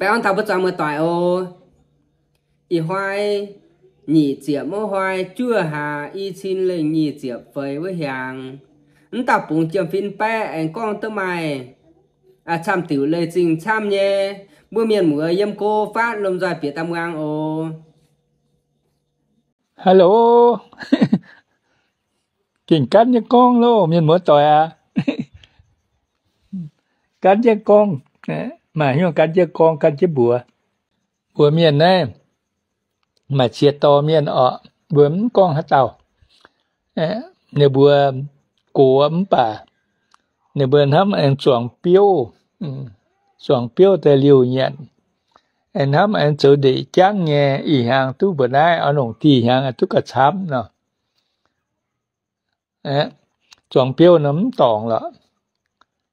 Baengh orn taux mbuo zuangx muoz-doic oc. Ih hnoi nyic ziepc mouv hnoi juov hlaax i cin lengh nyic ziepc feix wuov hnyangx, mv dauh bungx jiem-fin baeqv aengx gorngv duqv maaih camv diuc leiz-zingh camv nyei. Mbuo mienh muoz yiem go faatv lomh nzoih bieqc daaih muangx oc. Hello, gengh gan jienv gorngv loh, mienh muoz-doic aac. Gan jienv gorngv, maaih hnyouv gan jienv gorngv, gan jienv mbuox. Mbuo mienh naaiv maaih ziex dorh mienh orqc, mbuo mv gorngv haaix dauh. Ninh mbuo gox mv baac ninh mbuo hnamv aengx zuangx biouv, zuangx biouv daaih liouh nyanc, hnamv aengx zoux ndeic jangv nyei. Ih hnyangx duqv mbuo naaiv oix longc dih hnyangx duqv gauh camv nor. Zuangx biouv nor mv dorngc lorqc.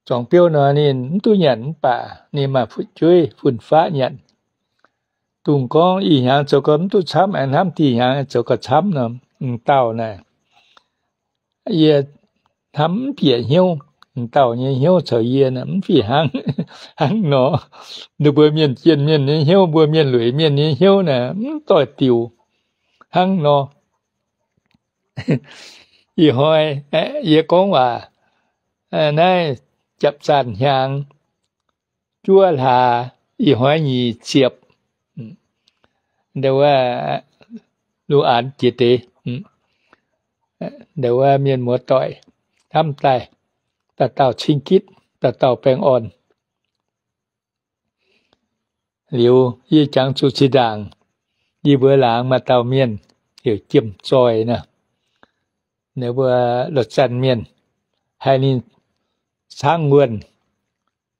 Zuangx biouv nor ninh mv duqv nyanc mv baac ninh maaih fu'jueiv fun-faqv nyanc. Dongh gorngv ih hnyangx zoux gau mv duqv camv, aengx hnamv dih hnyangx zoux gau camv nor, m'dauh naaic, yie hnamv mv bieqc hnyouv. M'dauh nyei hnyouv caux yie naaic mv fih hnangv, hnangv nor. Ninh mbuo mienh jienh mienh nyei hnyouv, mbuo mienh lueic mienh nyei hnyouv naaic mv doix diuc, hnangv nor. Ih hnoi yie gorngv waac naaiv japv zanc hnyangx juov hlaax, ih hnoi nyic ziepc, ndau wuov lu aanx jiex deix, ndau wuov mienh muoz-doic hnamv daaih, dauh dauh cing-gitv, dauh dauh baengh orn. Liuz yie jangx zuqc zinh ndaangc yie mbuo laangz maaih dauh mienh heuc Jiem Zoih nor, ninh mbuo La'zanh mienh, haiz ninh caangv wuonh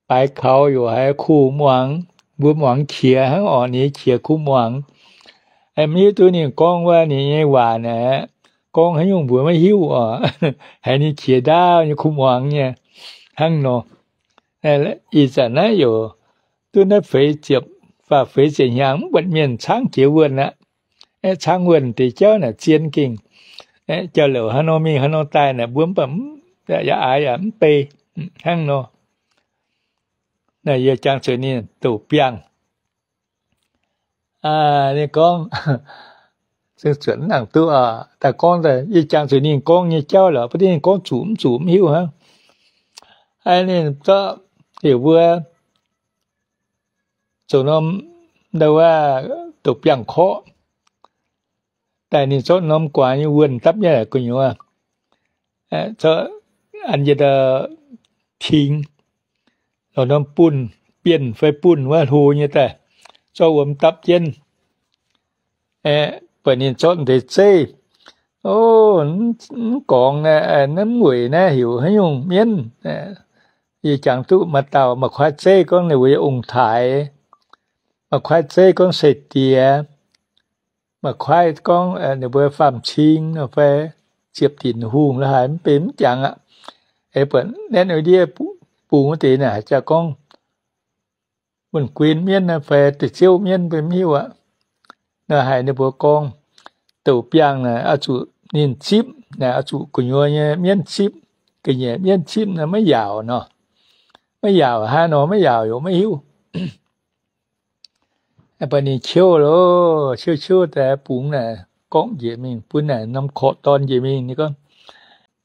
baaix kaux yaac haiz kuh muangx, mbuo muangx qiex hnangv orqc, ninh qiex kuh muangx. Mv hiuv duqv ninh gorngv wuov ninh nyei waac naaic, gorngv haaix nyungc mbuo maiv hiuv orqc. Haiz ninh qiex ndaauv nyei kuh muangx nyei, hnangv nor. Ih zanc naaiv yaac duqv naaiv feix ziepc, faah feix ziepc hnyangx mv buatc mienh caangv jiex wuonh aqv. Caangv wuonh deix jauv naaic zien gengh, jauv-louc haaix nor mingh haaix nor daaih naaic mbuo mv baac yaac aaix yaac mv bei, hnangv nor. Naaiv yie jangx zuqc ninh douc biangh. Ninh gorngv, zengv zuotc mv nangc duqv, daaih gorngv, yie jangx zuqc ninh gorngv nyei jauv lorqc, baac ninh gorngv zuqc mv zuqc mv hiuv hnangv. Ninh zorqv heuc mbuo zoux norm, ndau wuov, douc biangh korqv daaih, ninh zorqv norm gu'nguaaz nyei wuonh dapv nyei gu'nyuoz, zorqv an yie da pingx lorz norm bunh, bienh fai bunh wuov hlo nyei daaih, zorqv wuom dapv jienv. Buatc ninh zorqv deix zeiv, o, mv gorngx naaiv, mv weic naaiv heuc haaix nyungc mienv. Yie jangx duqv maaih dauh maaih kuaaiv zeiv gorngv ninh mbuo ong-taaix, maaih kuaaiv zeiv gorngv se diex, maaih kuaaiv gorngv ninh mbuo faam-cing fai ziepc dinc hungh la'haaix mv benx mv jangx aqv. Buatc naetv ndiev bungx wuov deix naaic haaix jaax gorngv wuonh guin mienv fai da'ziouv mienv mv hiuv aqv. Naaiv haiz ninh mbuo gorngv douc biangh naaic oix zuqc ninh zipv, naaic oix zuqc gu'nyuoz nyei mienv zipv, ga'nyiec mienv zipv naaic maiv yaauc nor. Maiv yaauc hnangv nor, maiv yaauc yaac maiv hiuv. Mv baac ninh ciouv loh, ciouv ciouv daaih bungx naaic gorngv njiec mingh bun naaic norm korqv-dorn njiec mingh. Ninh gorngv,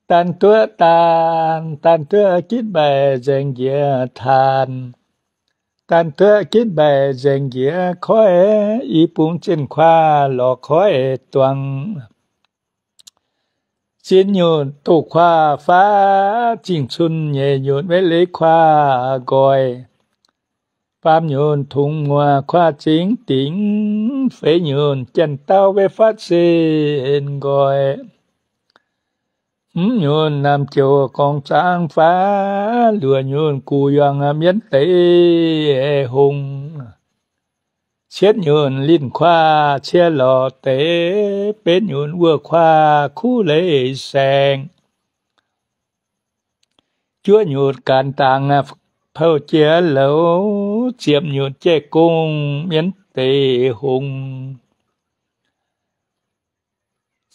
Daan duqv daan, daan duqv gitv mbaih nzaeng njiec taan. Daan duqv gitv mbaih nzaeng njiec koiv, i bungx zinh kuaah lorz koiv duangx. Zinh nyutc doh kuaah faav, zingh cun nyeic nyutc maiv leiz kuaah nqoi. Faam nyutc tungx muoz kuaah zingx dingx, feix nyutc janx-daauv maiv fatv sin nqoi. Hmz nyutc naamh joux gorngv zaangv faav, luoqc nyutc guh yuangc mienv deix hongh. Cietv nyutc linh kuaah cie lorqc deix, betv nyutc wuov kuaah kuv leiz saeng. Juov nyutc gaanx dangx pouh jiex louz, ziepc nyutc jaiv gong mienv deix hongh.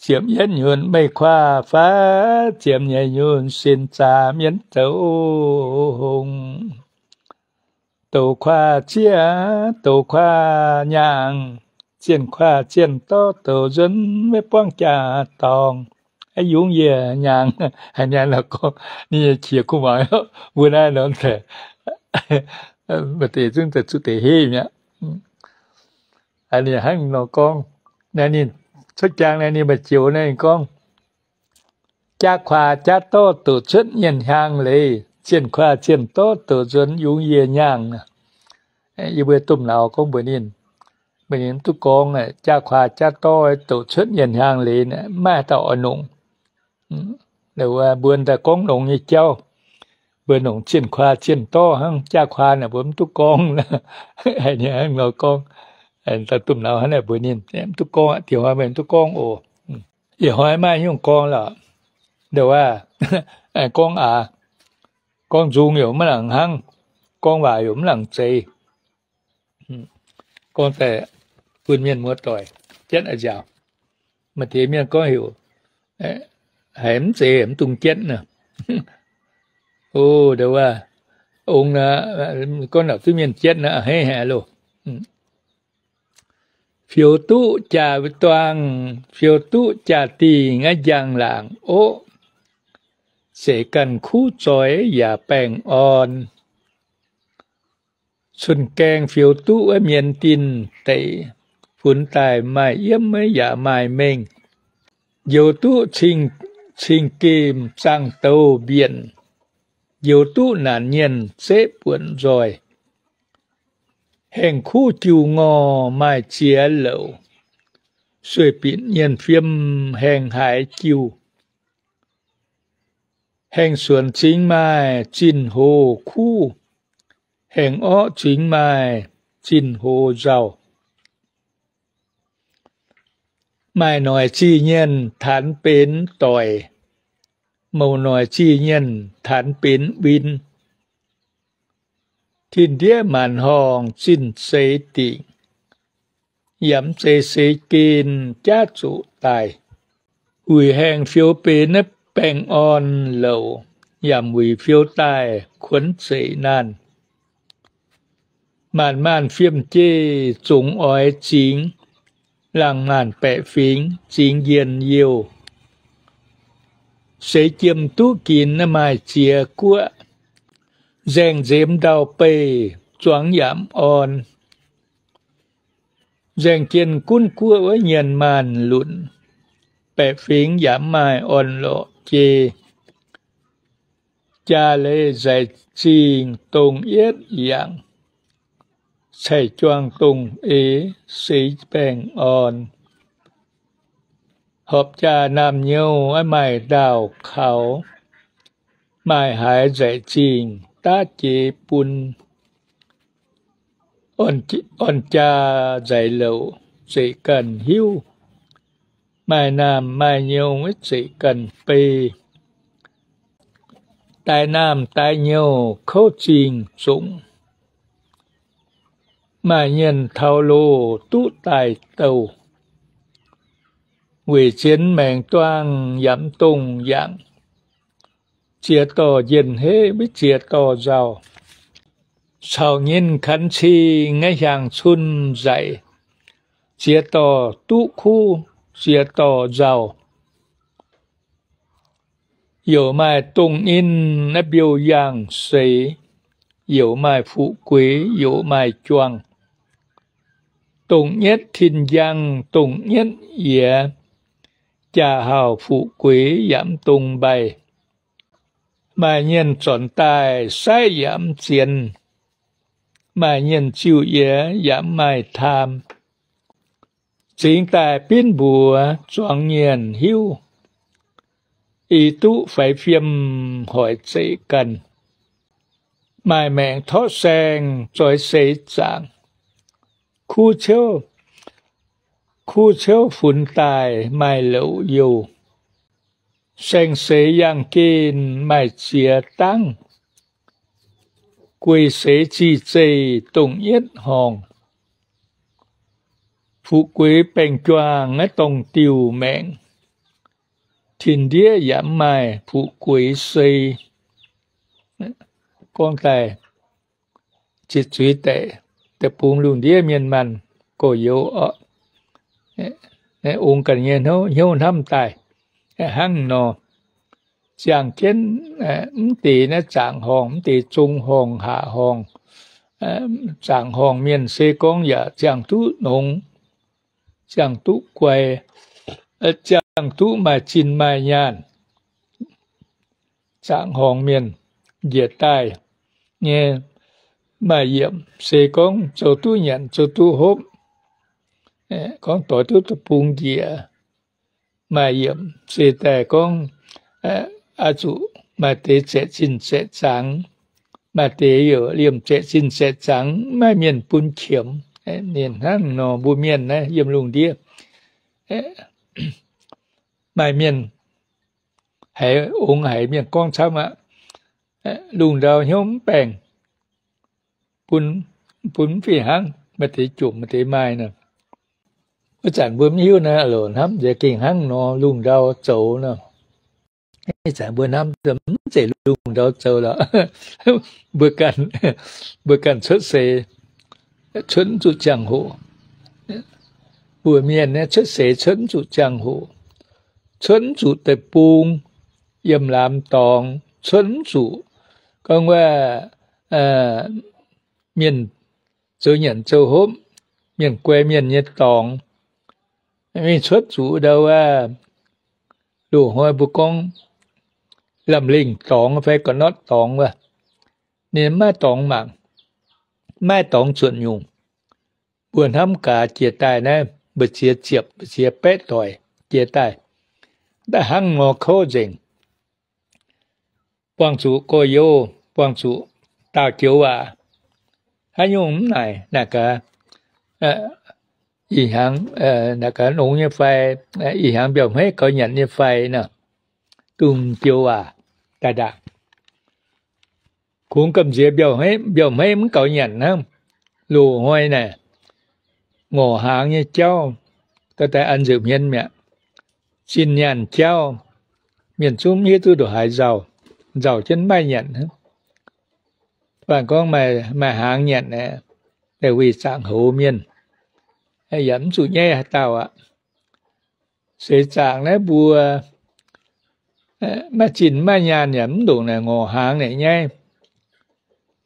Ziepc yietv nyutc meih kuaah faav, ziepc nyeic nyutc sin zaax mienv zoux hongh. douc kuaav zieqv, douc kuaav nyaangh, zienh kuaav zienh dorv douc nzuonx, maiv buangv jaa-dorngh, yungz yie nyaangh. Haiz ninh nor gorngv, ninh nyei qiex kuv muangx, mbuo naaiv nor, maaih deix zungv daaih zuqc deix heiv mi'aqv. Ninh hnangv nor gorngv, naaiv ninh cuotv jangx naaiv ninh maaih joux naaiv ninh gorngv, jaav kuaav jaav dorv douc cuotv nyienh hiaang leiz, zienh kuaav zienh dorv douc nzuonx, yungz yie nyaangh. Yie mbuo domh nauz gorngv mbuox ninh, mbuox ninh mv duqv gorngv jaav kuaav jaav dorv douc cuotv nyienh hiaang leiz, maiv maaih dauh oix nongc. Mbuo daaih gorngv nongx nyei jauv, mbuo nongc zienh kuaav zienh dorv hnangv, jaav kuaav naaic mbuo mv duqv gorngv. Haiz ninh hnangv nor gorngv, domh nauz hnangv naaic mbuox ninh, mv duqv gorngv aqv, diex hnoi meih mv duqv gorngv oc. Ih hnoi maiv nyungc gorngv lorqc. Ndouv aav, gorngv aav, gorngv nzung yaac maiv nangc hnangv, gorngv waac yaac maiv nangc zeiz. Gorngv daaih bun mienh muoz-doic jienv a'nziaauc. Maaih deix mienh gorngv heuc, haiz mv zeiz mv dungx jienv nor. O, ndouv aav, ong, gorngv naaic duqv mienh jienv nor, a'hneiv haic loh. Fioux duqv jaa-duang, fioux duqv jaa-dingh aqv, njang-laangc oqv, zeiz ganh kuv zoix yaac baengh orn. Cun-gaeng fioux duqv aqv, mienh dinh deic, funx daaih maaih yiem yaac maaih mengh. Njoux duqv cing-gemh zaangh douz mbienc, njoux duqv naanc nyienh zeqv buonc nzoih. Haengh kuv jiu ngorh maaih ziex louc, sueih binc nyienh fiem haengh haaix jiu. Haengh suonc cingx maaih zinh hoz kuv, haengh orqv cingx maaih zinh hoz nzauh. Maaih noic zih nyienh taanx benx doic, mouc noic zih nyienh taanx benx win. Tin-ndiev maanc horngh zinh seix dingc, yaac mv zeiz seix gen jaav zuqc daaih. Wuic haengh fioux benx naaiv baengh orn louc, yaac wuic fioux daaih kuonx zeic naanh. Maanc maanc fiem jeiv zongx oix zingx, laangh maanc baeqc fingx zingx njien-youh. Seix jiem duqv ginx maaih ziex guoqv, nzaeng nzemx ndau-beih zuangx yaac orn. Nzaeng jien gunv guoqv wuov nyienh maanc lunc, baeqc fingx yaac maaih orn-lorqc jei. Jaa leiz nzaic zingh dongh yietv yangc, caiv juangc dongh eix seix baengh orn. Horpc jaa naamh nyouh maaih ndaauh kaux, maaih haaix nzaic zingh daav jeix bun. Orn jaa nzaic louc zeic ganh hiuv, maaih naamh maaih nyouh zeic ganh bei. Daix naamh daix nyouh kouv zingh zongc, maaih nyienh taux loz duqv daaih douh. Weic zienx maengc duangh yaac mv dongh yangc, ziex dorh njien-heiv maiv ziex dorh nzauh. Caux nyinh kanx cing nyei hiaangx cun nzaic, ziex dorh duqv kuv ziex dorh nzauh. Youc maaih dongh ninh naaiv mbiouh yangh seix, youc maaih fuqv gueix youc maaih juangh. Dongh nyietv tin-njang dongh nyietv yiez, jaa hauh fuqv gueix yaac mv dongh mbaih. Maaih nyienh zornc daaih saaiv yaac mv zienx, maaih nyienh ziuh yiez yaac mv maaih taam. Zingx daaih binv mbuox zuangx nyienh hiuv, i duqv faix fiem hoic zeic ganh. Maaih maengc torqv saeng zoix seix zaangc, kuv ciouv, kuv ciouv funx daaih maaih louc youh. Saeng-seix yangh gen maaih ziex dangv, guei-seix zih zeih dongh yietv horngh. Fuqv gueix baengh juangh naaiv dongh diuh maengc, tin-ndiev yaac mv maaih fuqv gueix sei. Gorngv daaih ziex zuiz daic, deic-bung lungh ndiev mienh maanh gorx-youz oc, ong ganh nyei hnyouv hnamv daaih hnangv nor. Ziangh jienv mv deix naaiv zaangc horngh, mv deix zong horngh, haac horngh, zaangc horngh mienh se gorngv yaac ziangh duqv nongx, ziangh duqv guai, ziangh duqv maaih zinh maaih nyaanh. Zaangc horngh mienh njiec daaih nyei maaih yiemc se gorngv zoux duqv nyanc zoux duqv hopv, gorngv doix duqv deic-bung njiec. Maaih yiemc se daaih gorngv oix zuqc maaih deix zaeqc zinh zaeqc zangx, maaih deix yaac liemh zaeqc zinh zaeqc zangx, maiv maaih mienh bun qiemx. Ninh hnangv nor, mbuo mienh naaiv yiem lungh ndiev maaih mienh haiz ong haiz mienh gorngv camv aqv. Lungh ndau hnyouv mv baengh, bun, bun mv fih hnangv, maaih deix jomc maaih deix maaih nor. Wuov zanc mbuo mv hiuv naaiv, loc hnamv nziex gengh hnangv nor lungh ndau zoux nor. Ih zanc mbuo hnamv mv zeiz lungh ndau zoux lorqc. Mbuo ganh, mbuo ganh cuotv seix cuotv mv zuqc ziangh hoc. Mbuo mienh naaiv cuotv seix cuotv mv zuqc ziangh hoc, cuotv mv zuqc deic-bung, yiem laamz dorngx cuotv mv zuqc. Gorngv wuov mienh zoux nyanc zoux hopv, mienh guai mienh nyei dorngx, mingh cuotv zuqc ndau wuov, loz-hnoi mbuo gorngv lamh lengh dorngx fai ga'notv dorngx wuov, ninh maiv dorngx mangc, maiv dorngx zuotc nyungc. Mbuo hnamv gaax jiex daaih naaiv, mbu'ziex ziepc, mbu'ziex baeqv doic jiex daaih, da'hnangv nor kouv nzengc. Buangh zuqc gorx-youz, buangh zuqc daauh joux waac. Haaix nyungc mv naaic, naaic gaax, ih hnyangx, naaic gaax nongx nyei fai, ih hnyangx mbiauh hmeiv gaux nyanc nyei fai nor, dongh joux waac daaih ndaangc. Kungx gamh nziex mbiauh hmeiv mv gaux nyanc hnangv. Loz-hnoi naaic, ngorc hnaangx nyei jauv, daaih an nzengc hmien mi'aqv. Zinh nyaanh jauv, mienh zungv mv hiuv duqv ndongc haaix nzauh, nzauh jienv maiv nyanc. Baac gorngv maaih hnaangx nyanc aeqv, daaih weih zaangc houx mienh, yaac mv zuqc nyaiv haaix dauh aqv. Seix zaangc naaiv mbuo maiv zinh maiv nyaanh yaac mv ndongc naaic ngorc hnaangx naaic nyaiv.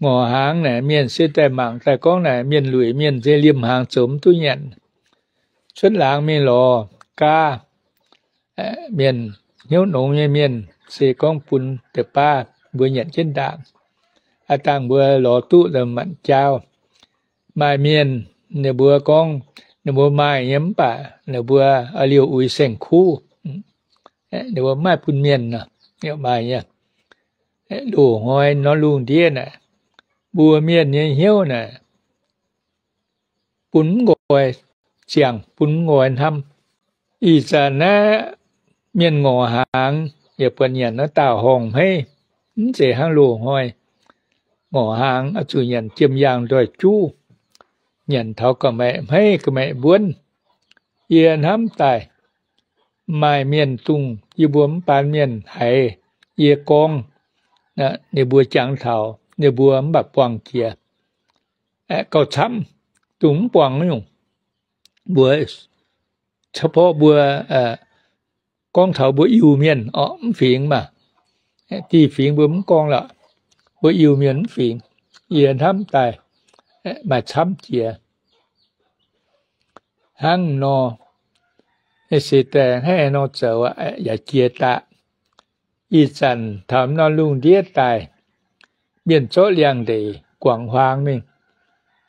Ngorc hnaangx naaic mienh se daaih mangc daaih gorngv naaic mienh lueic mienh se liemh hnaangx zoux mv duqv nyanc. Cuotv laangz mingh lorz gaav, mienh hnyouv nongx nyei mienh se gorngv bun deix baav mbuo nyanc jienv ndaangc. Aav dangh mbuo lorz duqv manc jaauv. Maaih mienh ninh mbuo gorngv ninh mbuo maaih nyei mv baac ninh mbuo liouh uix saeng-kuv, ninh mbuo mv maaih bun mienh nor, maaih nyei. Loz-hnoi nor lungh ndiev naaic, mbuo mienh nyei hnyouv naaic, bun mv nqoi ziangh, bun mv nqoi hnamv. Ih zanc naaiv mienh ngorc hnaangx yaac buatc nyanc naaiv daauh horngh hmeiv, mv zeiz hnangv loz-hnoi. Ngorc hnaangx oix zuqc nyanc jiem yaangh ndoih juv, nyanc taux ga'maeqc hmeiv ga'maeqc mbuonv. Yie hnamv daaih maaih mienh dongh yie mbuo mv baan mienh haiz yie gorngv, ninh mbuo jangx taux ninh mbuo mv baac buangh jiex gauh camv, dongh mv buangh nyungc. Mbuo caux porv mbuo gorngv taux mbuo Iu-Mienh orqc, mv fingx maah. Dieh fingx mbuo mv gorngv lorqc. Mbuo Iu-Mienh mv fingx. Yie hnamv daaih maaih camv jiex. Hnangv nor, se daaih hnangv nor zoux yaac jiex daaih. Ih zanc taux norm lungh ndiev daaih, mienh zorqv liangx-ndeic guangc huaang mingh,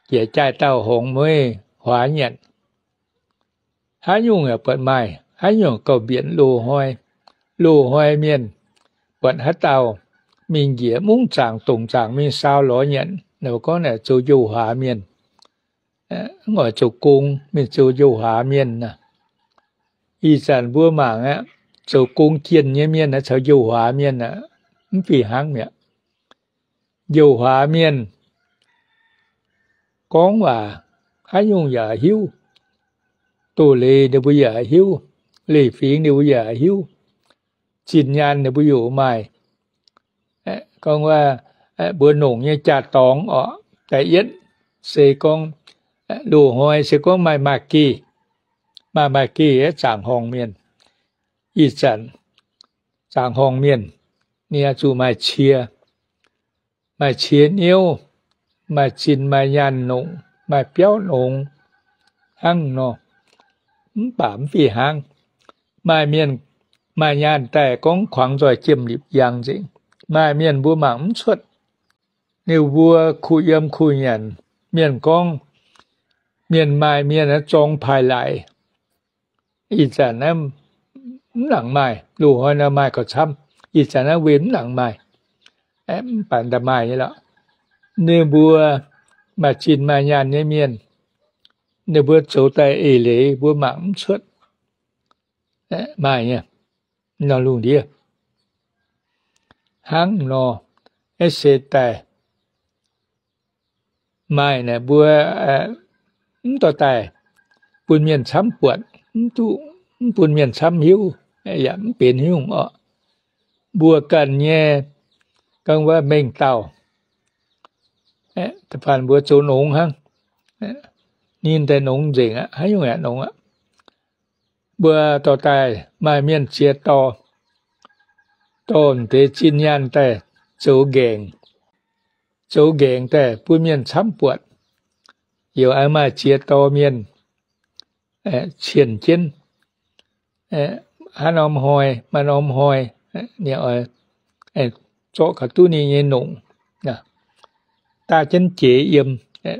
jiex jaaix dauh horngz mueiz huaax nyanc. Haaix nyungc yaac buatc maaih, haaix nyungc gauh mbienc loz-hnoi. Loz-hnoi mienh buatc haaix dauh mingh njiec mungv zaangc dongc zaangc mingh saau lorz nyanc, ninh mbuo gorngv naaic zoux njoux huaax mienh, mv oix zoux gong mingh zoux njoux huaax mienh nor. Ih zanc mbuo mangc aqv, zoux gong jienh nyei mienh caux njoux huaax mienh aqv, mv fih hnangv mi'aqv. Njoux huaax mienh gorngv waac haaix nyungc yaac hiuv. Doz leiz ninh mbuo yaac hiuv, leiz-fingx ninh mbuo yaac hiuv, zinh nyaanh ninh mbuo yaac maaih. Gorngv wuov, mbuo nongc nyei jaa-dorngx orqc, Da'yietv se gorngv loz-hnoi se gorngv maaih maaih geh, maaih maaih geh zaangc horngh mienh. Ih zanc zaangc horngh mienh, ninh oix zuqc maaih cie, maaih cie niouv, maaih zinh maaih nyaanh nongc, maaih biauv nongx hnangv nor. Mv baac mv fih hnangv, maaih mienh maaih nyaanh daaih gorngv kuangx nzoih jiem-lipc yangh nzengc. Maaih mienh mbuo mangc mv cuotv. Ninh mbuo kuh yiem kuh nyanc, mienh gorngv, mienh maaih mienh zorng paaix laaix. Ih zanc naaiv mv nangc maaih, loz-hnoi nor maaih gauh camv. Ih zanc naaiv weic mv nangc maaih, mv baac daaih maaih nyei lorqc. Ninh mbuo maaih zinh maaih nyaanh nyei mienh, ninh mbuo zoux daaih eix leiz mbuo mangc mv cuotv. Maaih nyei, nor lungh ndiev hnangv nor, se daaih maaih naaic mbuo mv dorh daaih bun mienh camv buatc, mv duqv, mv bun mienh camv hiuv, yaac mv benx nyungc orqc. Mbuo ganh nyei, ganh wuov mengh dauh, da'faanh mbuo zoux nongx hnangv, ninh daaih nongx nzengc aqv, haaix nyungc yaac nongx aqv. Mbuo dorh daaih maaih mienh ziex dorh, dorh deix zinh nyaanh daaih zoux nqaengc, zoux nqaengc daaih bun mienh camv buatc. Youc maaih ziex dorh mienh cienh jienv, haaix norm hnoi maaih norm hnoi, ninh oix zorqv gauh duqv ninh nyei nongc, daav jienv jiex yiem,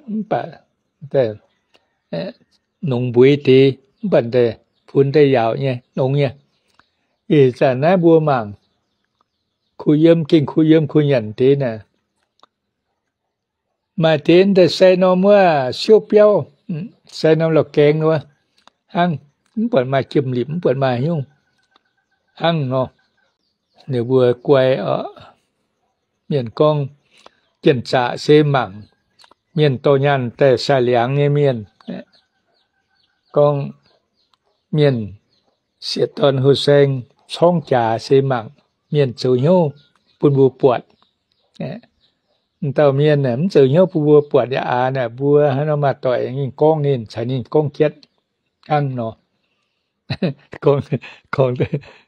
mv baac nongx mbueix deix, mv baac funx daaih yaauc nyei, nongx nyei. Ih zanc naaiv mbuo mangc, kuh yiem, gengh kuh yiem kuh nyanc deix naaic, maaih deix daaih sai norm wuov siouv biauv, sai norm la'gaeng wuov hnangv, mv buatc maaih jiem-lipc, mv buatc maaih nyungc hnangv nor. Ninh mbuo guai oc. Mienh gorngv, janx-zaqc se mangc mienh dorh nyaanh daaih sai-liangx nyei mienh, gorngv mienh siec dorn houh saeng corngv jaax se mangc mienh zoux hnyouv bun mbuo buatc. M'dauh mienh mv zoux hnyouv bun mbuo buatc yaac aax, mbuo haaix nor maaih doic ninh gorngv, ninh caux ninh gorngv jienv hnangv nor. Gorngv,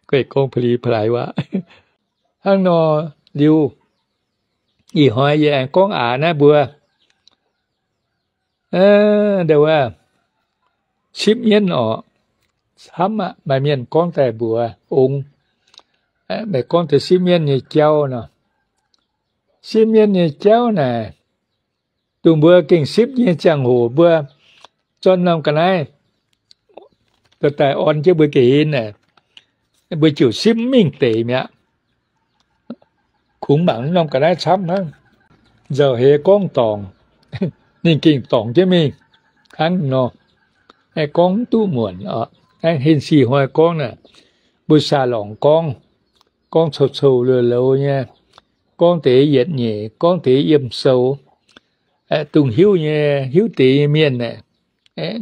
gorngv pa'li pa'laaix waac hnangv nor liuz, ih hnoi yie aengx gorngv aax naaiv mbuo, nda wuov, sipv mienv orqc, camv aqv. Maaih mienh gorngv daaih mbuox ong, meih gorngv deix sipv mienv nyei jauv nor. Sipv mienv nyei jauv naaic, dongh mbuo gengh sipv nyei ziangh hoc mbuo zorqv norm ga'naaiv dorh daaih orn jienv mbuo ga'hlen naaic, mbuo ziouc sipv mv mingh deix mi'aqv. Kungx mangc norm ga'naaiv camv hnangv, nzauh heix gorngv dorngc, ninh gengh dorngc jienv mingh hnangv nor. Gorngv mv duqv muonc oc. Naaiv henv si hnoi gorngv naaic, mbuo saa-lorngc gorngv, gorngv cou-cou louz-louz nyei, gorngv deix yietc nyeic, gorngv deix yiem sou, dongh hiuv nyei, hiuv deix nyei mienh aeqv,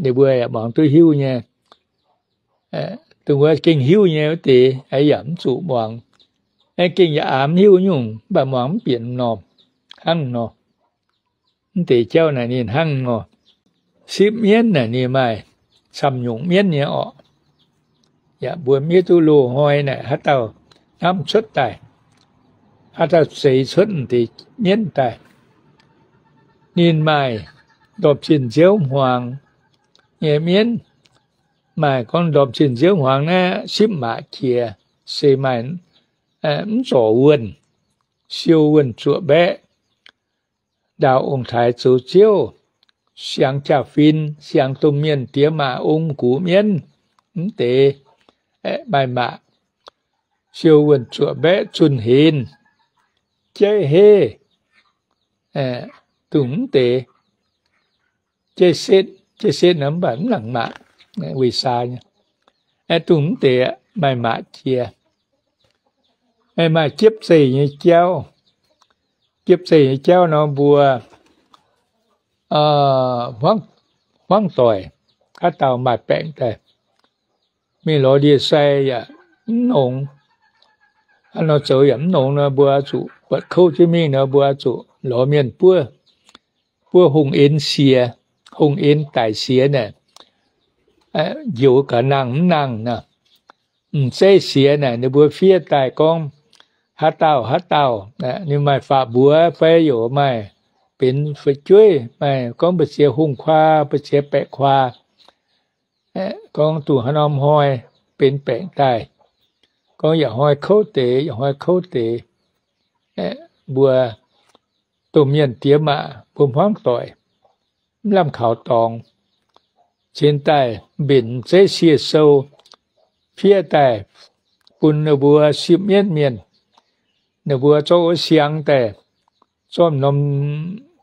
ninh mbuo yaac muangx duqv hiuv nyei. Dongh wuov gengh hiuv nyei wuov deix yaac mv zuqc muangx. Gengh yaac aax mv hiuv nyungc, mv baac muangx mv bieqc m'normh hnangv nor. Mv deix jauv naaic ninh hnangv nor. Sipv mienv naaic ninh maaih camv nyungc mienv nyei orqc. Yaac mbuo maiv duqv loz-hnoi naaic haaix dauh hnamv cuotv daaih, haaix dauh zeix cuotv m'deix mienv daaih. Ninh maaih ndorpc zinh nziouv hmuangx nyei mienv. Maaih gorngv ndorpc zinh nziouv hmuangx naaiv sipv maac jiex, se maaih mv zorc wuonh, siou wuonh zuoqc mbaeqv, ndaauh ong-taaix zoux ziouv, siangx jaa-fin, siangx domh mienh diex maac ong gux mienv, mv deix maaih maac, siou wuonh zuoqc mbaeqv zunh henz, jaiv heiv, dongh mv deix, jaiv setv, jaiv setv nor mv baac mv nangc maac, weic saa nyei. Dongh mv deix maaih maac jiex. Maaih jiepv zeih nyei jauv. Jiepv zeih nyei jauv nor mbuo hmuangv doic, haaix dauh maaih baengc daaih, mingh lorz ndie-sai yaac mv nongx, haaix nor zoux yaac mv nongx nor, mbuo zuqc buatc kouv jienv mingh nor, mbuo zuqc lorz mienh buov, buov hungh en siex, hungh en daic siex naaic, njoux gaax nangh mv nangh nor. M'zeiv siex naaic ninh mbuo fiev daaih gorngv, haaix dauh haaix dauh, ninh maaih faatv mbuox fai yaac maaih benx fu'jueiv, maaih gorngv mbu'ziex hungh kuaa, mbu'ziex baeqc kuaa, gorngv dongh haaix norm hnoi benx baengc daaih, gorngv yaac hnoi kouv deix, yaac hnoi kouv deix, mbuo domh mienh diex maac mbuo hmuangv doic, mv lamh kaux dorngx, cingx daaih mbenc m'zeiv siex sou, fiev daaih bun ninh mbuo sipv mienv mienh. Ninh mbuo zorqv wuov siang daaih, zorqv norm,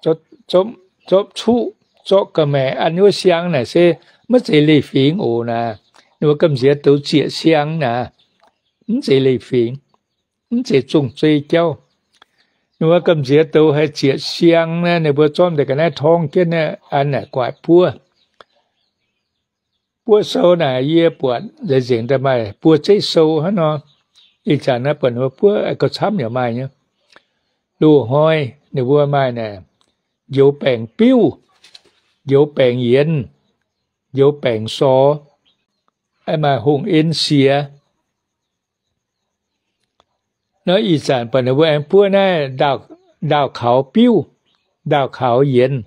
zorqv cuqv, zorqv ga'maeqc an wuov siang naaic se maiv zeiz leiz-fingx oc naaic. Ninh mbuo gamh nziex douz zieqc siang naaic, mv zeiz leiz-fingx, mv zeiz zong zei jauv. Ninh mbuo gamh nziex douz haih zieqc siang naaic, ninh mbuo zorqv deix ga'naaiv torngv jienv naaic an naaic guaaic buov. Buov sou naaic yie buatc nzengc daaih maaih buo zeiv sou hnangv nor. Ih zanc naaiv buatc ninh mbuo buov gauh camv yaac maaih nyei. Loz-hnoi ninh mbuo maaih naaic, njoux baengc biuv, njoux baengc yienx, njoux baengc sor, maaih hungh en siex. Nor ih zanc buatc ninh mbuo aengx buov naaiv ndaauh kaux biuv, ndaauh kaux yienx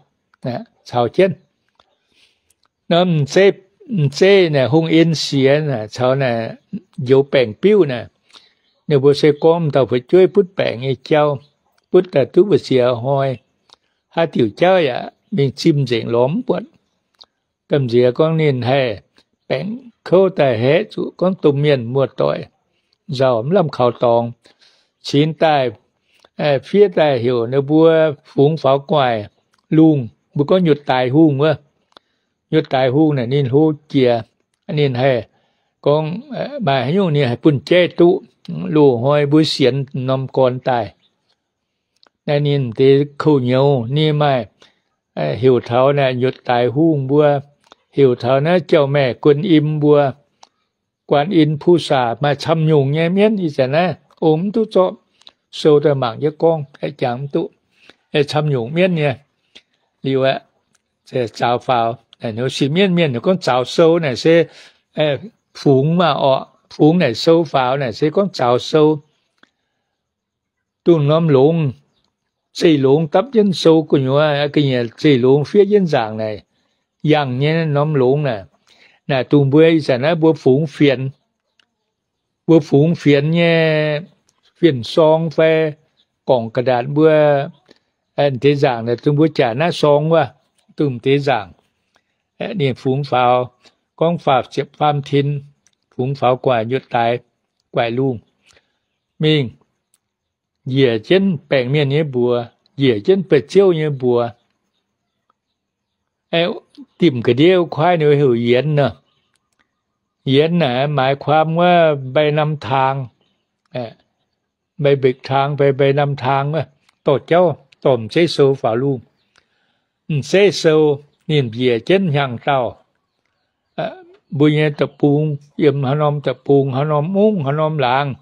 caux jienv. Nor m'zeiv naaic hungh en siex naaic caux naaic njoux baengc biuv naaic, ninh mbuo se gorngv dauh fu'jueiv butv baengc nyei jauv, butv daaih duqv mbu'ziex hnoi, haaix diuc jauv yaac mingh zimh nzengc lorz mv buatc. Gamh nziex gorngv ninh haih baengc kouv daaih haeqv zuqc gorngv domh mienh muoz-doic nzauh mv lamh kaux dorngx, cingx daaih fiev daaih heuc ninh mbuo fungx faaux gu'nguaaic lungh, mbuo gorngv nyutc daaix hungh wuov. Nyutc daaix hungh naaic ninh hlo jiex, ninh haih gorngv maaih haaix nyungc ninh haih bun jaiv duqv. Loz-hnoi mbuo sienx norm gorn daaih, naaiv ninh m'deix kouv nyouz ninh maaih heuc taux naaic nyutc daaix hungh mbuo, heuc taux naaiv jauv-maeqc guon-im mbuo, guan in pu saac maaih camv nyungc nyei mienv. Ih zanc naaiv ong mv duqv zorqv sou daaih mangc jienv gorngv, jangx mv duqv. Camv nyungc mienv nyei. Liuz aeqv, zaaux faaux, sipv mienv mienh gorngv zaaux sou naaic se fungx maah orqc. Fungx naaic sou faaux naaic se gorngv zaaux sou. Dongh norm longx, zeiv-longx dapv jienv sou gu'nyuoz, ga'nyiec zeiv-longx fiev jienv nzaangc naaic, yangh nyei norm longx naaic. Naaic dongh mbuo ih zanc naaiv mbuo fungx fienx, mbuo fungx fienx nyei, fienx sorng fai gorngc ga'ndaatc mbuo m'deix nzaangc naaic dongh mbuo jaax naaiv sorng wuov, dongh m'deix nzaangc. Ninh fungx faaux, gorngv faam ziepc faam tin, fungx faaux gu'nguaaic nyutc daaix, guaaic lungh mingh njiec jienv baengc mienh nyei mbuox, njiec jienv ba'ziouv nyei mbuox. Dimc ga'ndiev kuaaiv ninh heuc yienx nor. Yienx naaic หมายความว่า mba'hnamv taang, mba'mbetc taang fai mba'hnamv taang wuov, dorh jauv dorh m'zeiv sou faaux lungh. M'zeiv sou ninh njiec jienv hnyangx-daauh, mbuo nyei deic-bung, yiem haaix norm deic-bung, haaix norm mungv, haaix norm laangz,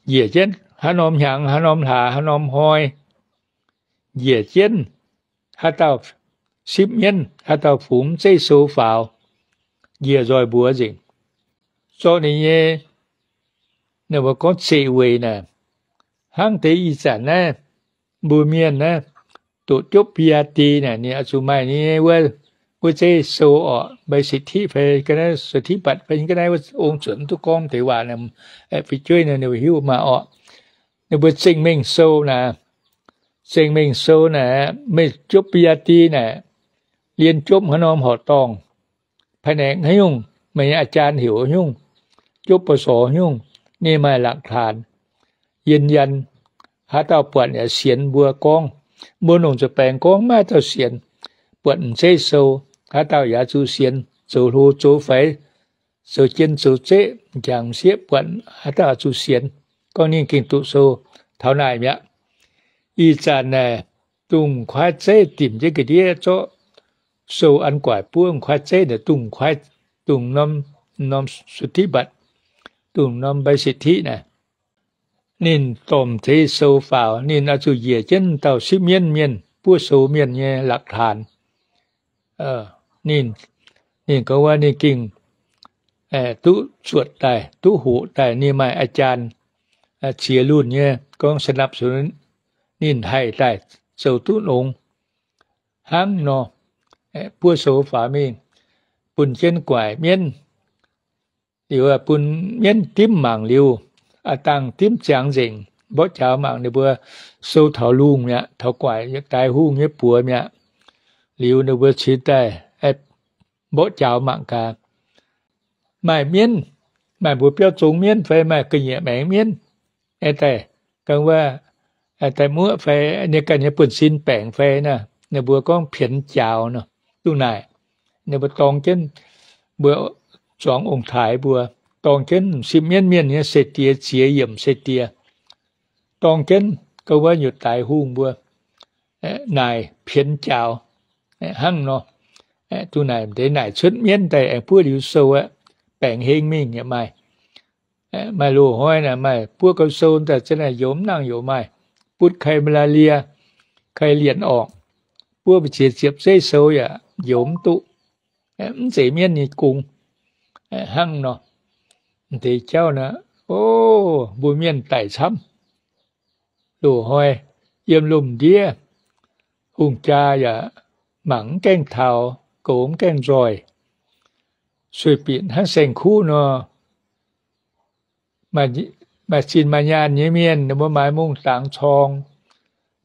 njiec jienv haaix norm hnyangx, haaix norm hlaax, haaix norm hnoi, njiec jienv haaix dauh sipv mienv, haaix dauh fungx m'zeiv sou faaux, njiec nzoih mbuox nzengc. Zorqv ninh nyei, ninh mbuo gorngv zeqc weic naaic, hnangv deix ih zanc naaiv mbuo mienh naaiv, doqc jopv ปริญญาตรี naaic, ninh oix zuqc maaih ninh nyei wuov, wuov zeiv sou orqc, ใบสิทธิ fai ga'naaiv สุทธิบัตร fai ga'naaiv wuov ong zuotc mv duqv gorngv deix waac, fu'jueiv ninh hiuv maah orqc. Ninh mbuo zingh mengh sou naaic, zingh mengh sou naaic, meih jopv ปริญญาตรี naaic, lienh jopv haaix norm horqc dorngh, ผนก haaix nyungc, meih nyei อาจารย์ heuc haaix nyungc, jopv ป.ส. haaix nyungc, ninh maaih หลักฐาน ยืนยัน, haaix dauh buatc yaac sienx mbuo gorngv. Mbuo longc nzuih baengx gorngv maiv maaih dauh sienx. Buatc m'zeiv sou, haaix dauh yaac zuqc sienx, zoux hlo zoux faix, zoux jien zoux zeqv, m'jangc m'sieqv buatc haaix dauh zuqc sienx gorngv ninh gengh doqc sou taux naaic mi'aqv. Ih zanc naaic, dongh m'kuaaiv zeiv dimc jienv ga'ndiev zorqv sou an guaaic buov m'kuaaiv zeiv naaic, dongh m'kuaaiv, dongh norm, norm สุทธิบัตร, dongh norm ใบสิทธิ naaic. Ninh dorh m'deix sou faaux, ninh oix zuqc njiec jienv dauh sipv mienv mienh, buov sou mienh nyei หลักฐาน. Ninh, ninh gorngv wuov ninh gengh duqv zuotc daaih, duqv hoqc daaih, ninh maaih อาจารย์ ziex lunh nyei gorngv สนับสนุน ninh haih daaih zoux duqv longx. Hnangv nor, buov sou faaux mingh, bun jienv guaaic mienv. Liuz bun mienv dimv mangc liuz, a'dangh dimv ziangx nzengc, mborqv jaux mangc ninh mbuo sou taux lungh mi'aqv, taux guaaic daix hungh nyei buoz mi'aqv. Liuz ninh mbuo cingx daaih mborqv jaux mangc gaax, maaih mienv, maaih mbuo biauv zong mienv fai maaih ga'nyiec maengx mienv, daaih, ga'naaiv wuov, daaih muoqv fai, ninh ganh nyei buonv-sin baengc fai naaic, ninh mbuo gorngv pienx jaaux nor, duqv naaic. Ninh mbuo dorng jienv mbuo zuangx ong-taaix mbuo, dorng jienv sipv mienv mienh nyei seix diex ziex yiemc seix diex, dorng jienv ga'naaiv wuov nyutc daix hungh mbuo naaic pienx jaaux hnangv nor. Duqv naaic deix naaic cuotv mienv daaih aengx buov liuz sou aqv, baengc heng mingh yaac maaih. Maaih loz-hnoi naaic maaih buov gau sou daaih za'naaic yomc nangh yaac maaih, butv kai malaria, kai lienc orqc, buov mbu'ziex ziepc zeiv sou yaac yomc mv duqv, mv zeiz mienv nyei gong hnangv nor. Deix jauv naaic, o, mbuo mienh daic camv. Loz-hnoi yiem lomc ndiev, hungh jaa yaac mangc mv gaengh taux, goux mv gaengh nzoih, sueih binc hnangv saeng-kuv nor. Maaih zinh maaih nyaanh nyei mienh, ninh mbuo maaiz mungh dangx corng.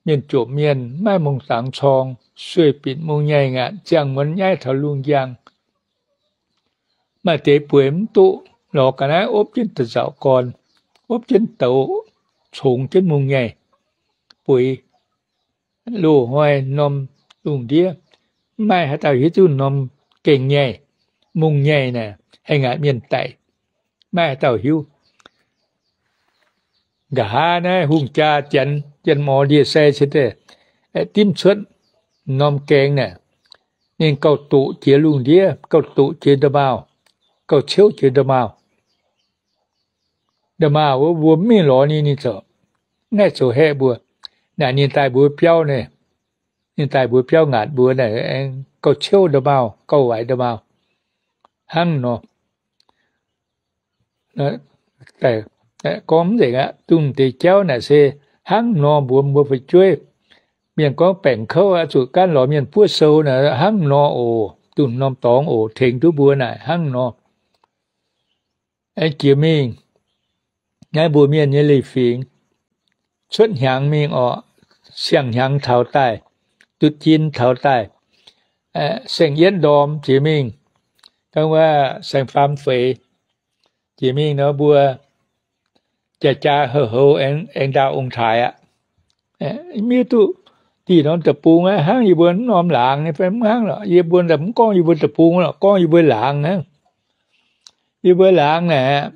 Mienh jomc mienh mv maaih mungh dangx corng, sueih binc mungh nyaih ngaatc ziangh muonz nyaiv taux lungh njang. Maaih deix bueix mv duqv, lorz ga'naaiv opv jienv da'nzauc gorn, opv jienv douz, congx jienv mungh nyaih bueix. Loz-hnoi norm lungh ndiev, mv maaih haaix dauh hiuv duqv norm gengh nyaih, mungh nyaih naaic haih ngaatc mienh daic, mv maaih haaix dauh hiuv. Nqa'haav naaiv hungh jaa janx, janx-mor ndie-sai cingx daaih dimv cuotv norm gaengh naaic, ninh gauh doqc jiex lungh ndiev, gauh doqc jiex nda'maauh, gauh ciouv jiex nda'maauh. Nda'maauh wuov mbuo mv mingh lorz ninh, ninh zoux, mv haih zoux haeqv mbuo. Naaic ninh daaih mbuo biauv naaic, ninh daaih mbuo biauv ngaatc mbuo naaic, aengx gauh ciouv nda'maauh, gauh waaic nda'maauh hnangv nor. Gorngv mv nzengc aqv, dongh deix jauv naaic se hnangv nor mbuox mbuo fu'jueiv. Mienh gorngv baengc kouv oix zuqc gaanv lorz mienh buov sou naaic hnangv nor oc. Dongh norm dorngx oc, tengx duqv mbuo naaic hnangv nor. Aengx jiex mingh naaiv mbuo mienh nyei leiz-fingx, cuotv hnyangx mingh orqc, siang-hnyangx taux daaih, dutv jin taux daaih, saeng-yietv ndorm jiex mingh, gorngv wuov saeng-faam feix jiex mingh nor, mbuo jaa-jaa houc-houc aengx ndaauh ong-taaix aqv. Mv hiuv duqv dih norm deic-bung aqv, hnangv yie mbuo mv norm laangz nyei fai mv hnangv lorqc. Yie mbuo mv gorngv yie mbuo deic-bung lorqc, gorngv yie mbuo laangz aqv. Yie mbuo laangz naaic,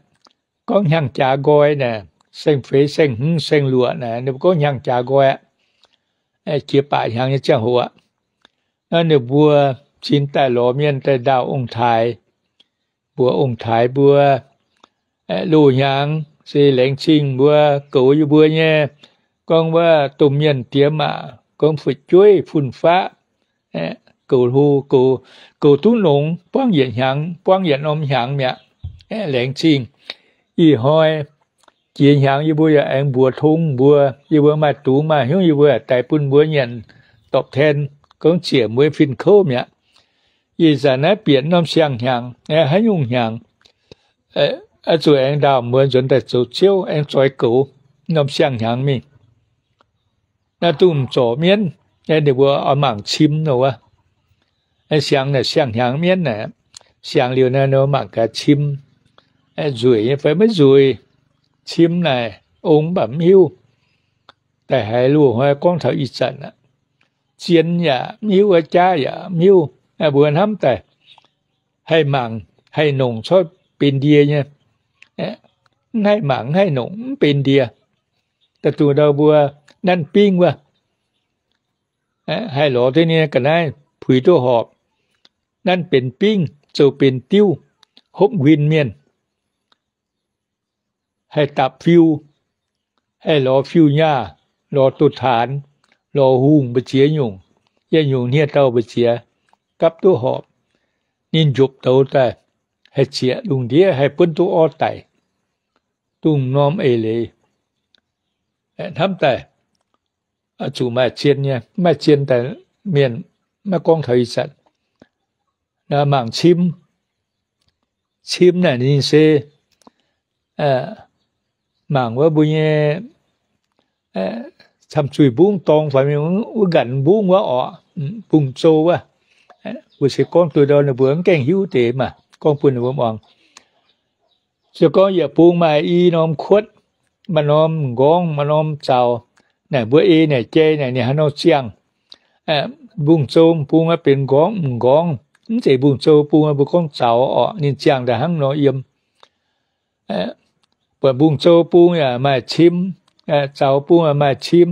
gorngv hnyangx-jaax nqoi naaic, saeng-feix, saeng-hmz, saeng-luoqc naaic, ninh mbuo gorngv hnyangx-jaax nqoi aqv. Jiex baac hnyangx nyei ziangh hoc aqv, ninh mbuo cingx daaih lorz mienh daaih ndaauh ong-taaix, mbuox ong-taaix mbuo, loz-hnyangx se laengz zingh mbuo goux yie mbuo nyei, gorngv wuov domh mienh diex maac, gorngv fu'jueiv fun-faqv, goux hlo, goux duqv longx, buangv yietc hnyangx, buangv yietc norm hnyangx mi'aqv. Laengz zingh. Ih hnoi jiex hnyangx yie mbuo yaac aengx mbuox tong mbuo, yie mbuo maaih dungz maaih hnyouv yie mbuo yaac daix bun mbuo nyanc, ตอบแทน, gorngv ziec mbuo fin-kouv mi'aqv. Ih zanc naaiv bieqc norm siang-hnyangx, haaix nyungc hnyangx, oix zuqc aengx ndaauh mbuo nzuonx daaih zoux ziouv, aengx zoix goux norm siang-hnyangx mingh. Naaiv dongh m'zorc mienv, ninh mbuo oix mangc cim nor wuov. Siang naaic siang-hnyangx mienv naaic, siang liuz naaiv mbuo mangc gaax cim, nzueic nyei fai maiv nzueic. Cim naaic ong mv baac mv hiuv. Daaih haiz loz-hnoi gorngv taux ih zanc aqv, zien yaac mv hiuv, jaav yaac mv hiuv. Mbuo hnamv daaih haih mangc haih nongc corc benx ndie nyei. Mv haih mangc mv haih nongc mv benx ndie. Da'duqv ndau mbuo nanv bingv wuov, haih lorz duqv nyei ga'naaiv puix duqv horpc, nanv benx bingv, zoux benx diuv, hopv nquin mienh, haih dapc fiu, haih lorz fiuv-nyaah, lorz douz-taanx, lorz hungh mbu'ziex nyungc, yietc nyungc hniev-douh mbu'ziex gapv duqv horpc. Ninh njopc douz daaih, haih zieqc lungh ndiev, haih buonv duqv orv daic, dongh norm eix leiz. Hnamv daaih, zuqc maaih zien nyei, maaih zien daaih mienh maiv gorngv taux ih zanc. Mangc cim, cim naaic ninh se mangc wuov mbuo nyei camv-zuih mbungv dorng fai mingh wuov nqanx mbungv wuov orqc, mbungv-zou wuov. Mbuo se gorngv duqv ndau ninh mbuo mv gaengh hiuv deix maah, gorngv bun ninh mbuo muangx. Se gorngv yietc bung maaih i norm kuotv, maaih norm m'nqorngv, maaih norm zaux, naaic mbuo ei naaic jai naaic ninh haaix nor ziangh. Mbungv-zou bung aeqv benx m'nqorngv, m'nqorngv, mv zeiz mbungv-zou bung aeqv mbuo gorngv zaux orqc, ninh ziangh daaih hnangv nor yiem. Buatc mbungv-zou bung yaac maaih cim, zaux bung yaac maaih cim,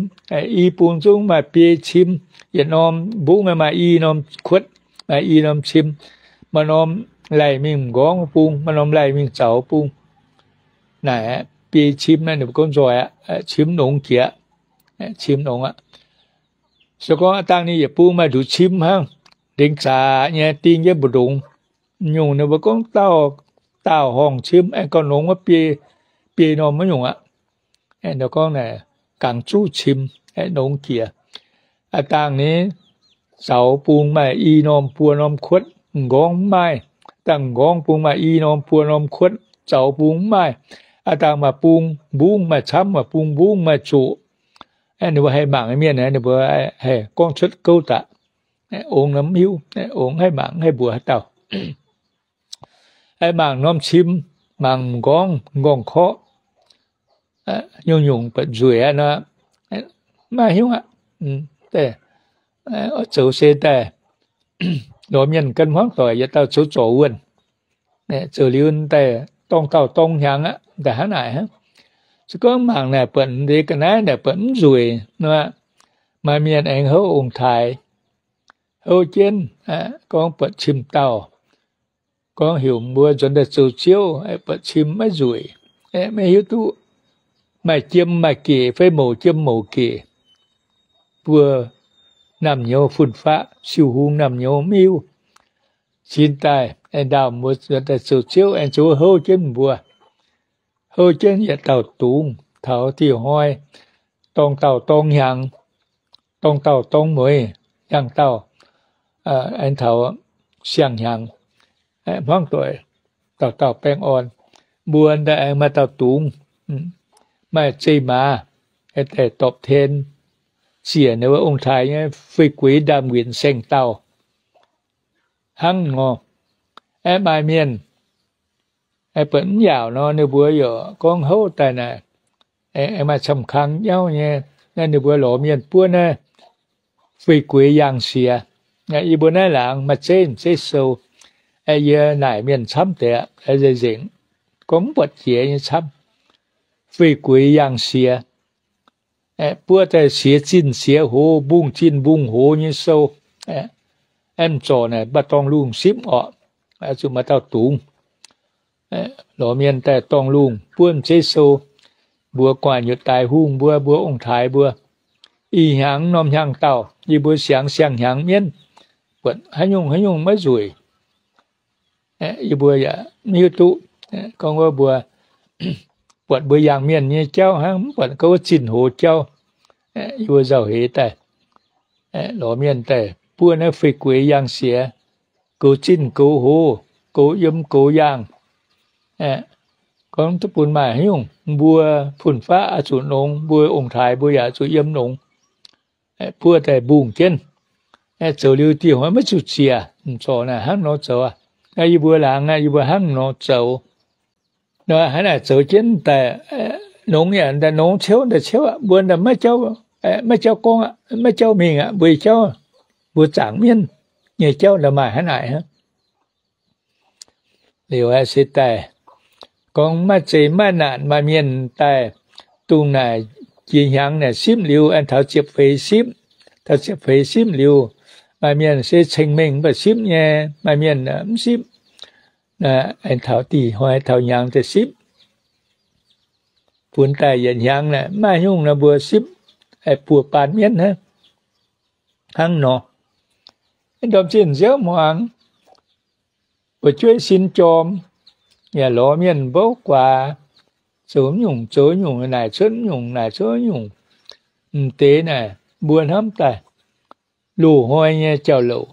i bung zungv maaih biei cim, yietc norm mbungv maaih i norm kuotv, maaih i norm cim, maaih norm laih mingh m'nqorngv bung, maaih norm laih mingh zaux bung. Naaic biei cim naaiv ninh mbuo gorngv nzoih aqv, cim nongx jiex, cim nongx aqv. Se gorngv dangh ninh yietc bung maaih nduqc cim hnangv, ndengc zaqc nyei ding jienv mbu'ndongx. Nyungc ninh mbuo gorngv daauh, daauh horngh cim, aengx gauh nongx wuov biei, biei norm wuov nyungc aqv. Ninh gorngv naaic gangx zuqv cim, nongx jiex. Aav dangh ninh zaux bung maaih i norm buo norm kuotv, m'nqorngv mv maaih. Dangh m'nqorngv bung maaih i norm buo norm kuotv, zaux bung mv maaih. Aav dangh maaih bung mbungv maaih camv, maaih bung mbungv maaih zoqc. Ninh mbuo haih mangc mienh, ninh mbuo haih gorngv cuotv gouv daaih. Ongx mv hiuv, ongx haih mangc haih mbuox haaix dauh. Mangc norm cim, mangc m'nqorngv, m'nqorngv-korqv, nyungc-nyungc buatc nzueic aqv nor, maiv hiuv aqv. Zoux se daaih lorz mienh gan hmuangv doic yietc dauh zoux zorc wuonh, zoux liuz daaih dorng dauh dorng hnyangx aqv, daaih hnangv naaic hnangv. Se gorngv mangc naaic buatc deix ga'naaiv naaic buatc mv nzueic nor, maaih mienh aengx houv ong-taaix, houv jienv, gorngv buatc cim-dauh, gorngv heuc mbuo nzuonx daaih zoux ziouv, buatc cim maiv nzueic, maiv hiuv duqv maaih jiem maaih gec fai mouc jiem mouc gec, buo naamh nyouz fun-faqv siou hung naamh nyouz mv hiuv. Cingx daaih aengx ndaauh mbuo nzuonx daaih zoux ziouv, aengx zoux houv jienv mbuo, houv jienv yietc dauh dungz taux diuh hnoi, dorng dauh dorng hnyangx, dorng dauh dorng mueiz, hnyangx dauh aengx taux siang-hnyangx, hmuangv doic dauh dauh baengh orn. Mbuo daaih aengx maaih dauh dungz, maaih zei maaz, daaih dorpc ten ziec ninh wuov ong-taaix nyei fei gueix ndaamv-nquinc saeng-dauh hnangv nor. Aeqv, maaih mienh buatc mv yaauc nor, ninh mbuo yaac gorngv houv daaih naaic, aengx maaih camv-kang nyauv nyei, naaiv ninh mbuo lorz mienh buov naaiv fei gueix yaangh siex. Yie mbuo naaiv laangz maaih zeiv, zeiv sou, yie naaic mienh camv deix aqv, nzengc, gorngv mv buatc jiex nyei camv. Fei gueix yaangh siex, buov daaih siex zinh siex hoz, mbungv zinh mbungv hoz nyei sou. Aeqv, zorc naaic mv baac dorngh lungh sipv orqc, zuqc maaih dauh dungz lorz mienh daaih dorngh lungh buov m'zeiv sou, mbuox gu'nguaaic nyutc daaix hungh mbuo, mbuox ong-taaix mbuo, ih hnyangx norm hnyangx-daauh yie mbuo siangx siang-hnyangx mienv, buatc haaix nyungc haaix nyungc maiv nzueic. Yie mbuo yaac mv hiuv duqv gorngv wuov mbuo buatc mbuo yangh mienh nyei jauv hnangv, mv buatc gorngv wuov zinh hoz jauv. Yie mbuo nzauh heix daaih, lorz mienh daaih buov naaiv fei gueix yaangh siex, goux zinh goux hoz, goux yiem goux yaangh. Gorngv duqv bun maaih haaix nyungc, mbuo fun-faqv oix zuqc nongx, mbuo ong-taaix mbuo yaac zuqc yiem nongx. Buov daaih mbungh jienv, zoux liuz dieh hnoi maiv zuqc ziec, zorc naaic hnangv nor zoux. Yie mbuo laangz, yie mbuo hnangv nor zoux. Hnangv naaic zoux jienv daaih, nongx yaac daaih nongx, ciouv daaih ciouv aqv. Mbuo daaih maiv jauv, maiv jauv gorngv aqv, maiv jauv mingh aqv. Mbuo jauv, mbuo zaangc mienv nyei jauv daaih maaih hnangv naaic hnangv. Liuz se daaih gorngv maaih zeqc maaih naanc maaih mienh daaih, dongh naaic jiex hnyangx naaic sipv liuz, aengx taux ziepc feix sipv, taux ziepc feix sipv liuz, maaih mienh se ceng-mengh mv baac sipv nyei, maaih mienh mv sipv. Aengx taux dih hnoi taux hnyangx daaih sipv. funx daaih yietc hnyangx naaic, maaih nyungc nor mbuo sipv buoz baan mienv hnangv, hnangv nor. Ndorm zinh nziouv hmuangx, fu'jueiv sin jorm, yaac lorz mienh mbouv guaax, zoux nyungc zoux nyungc, naaic cuotv nyungc naaic cuotv nyungc. M'deix naaic mbuo hnamv daaih loz-hnoi nyei jauv-louc.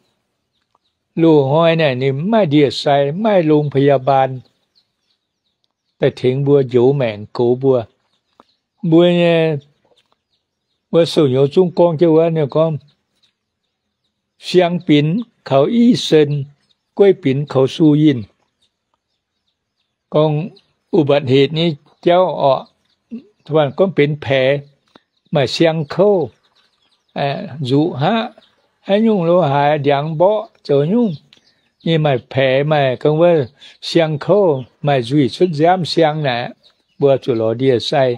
Loz-hnoi naaic ninh mv maaih ndie-sai, mv maaih โรงพยาบาล daaih tengx mbuo, njoux maengc goux mbuo. Mbuo nyei, wuov sou-nyouz zungv gorngv jienv wuov, ninh gorngv, siang binx kaux i sen, gueiv binx kaux su yinh. Gorngv อุบัติเหตุ nyei jauv orqc, gorngv benx paix, maaih siang kouv, nzuqc haqv, haaix nyungc lo haaix ndiangx mborqv zoux nyungc, nyei maaih paix, maaih gorngv wuov siang kouv, maaih nzuih cuotv nziaamv siang naaic, mbuo zuqc lorz ndie-sai.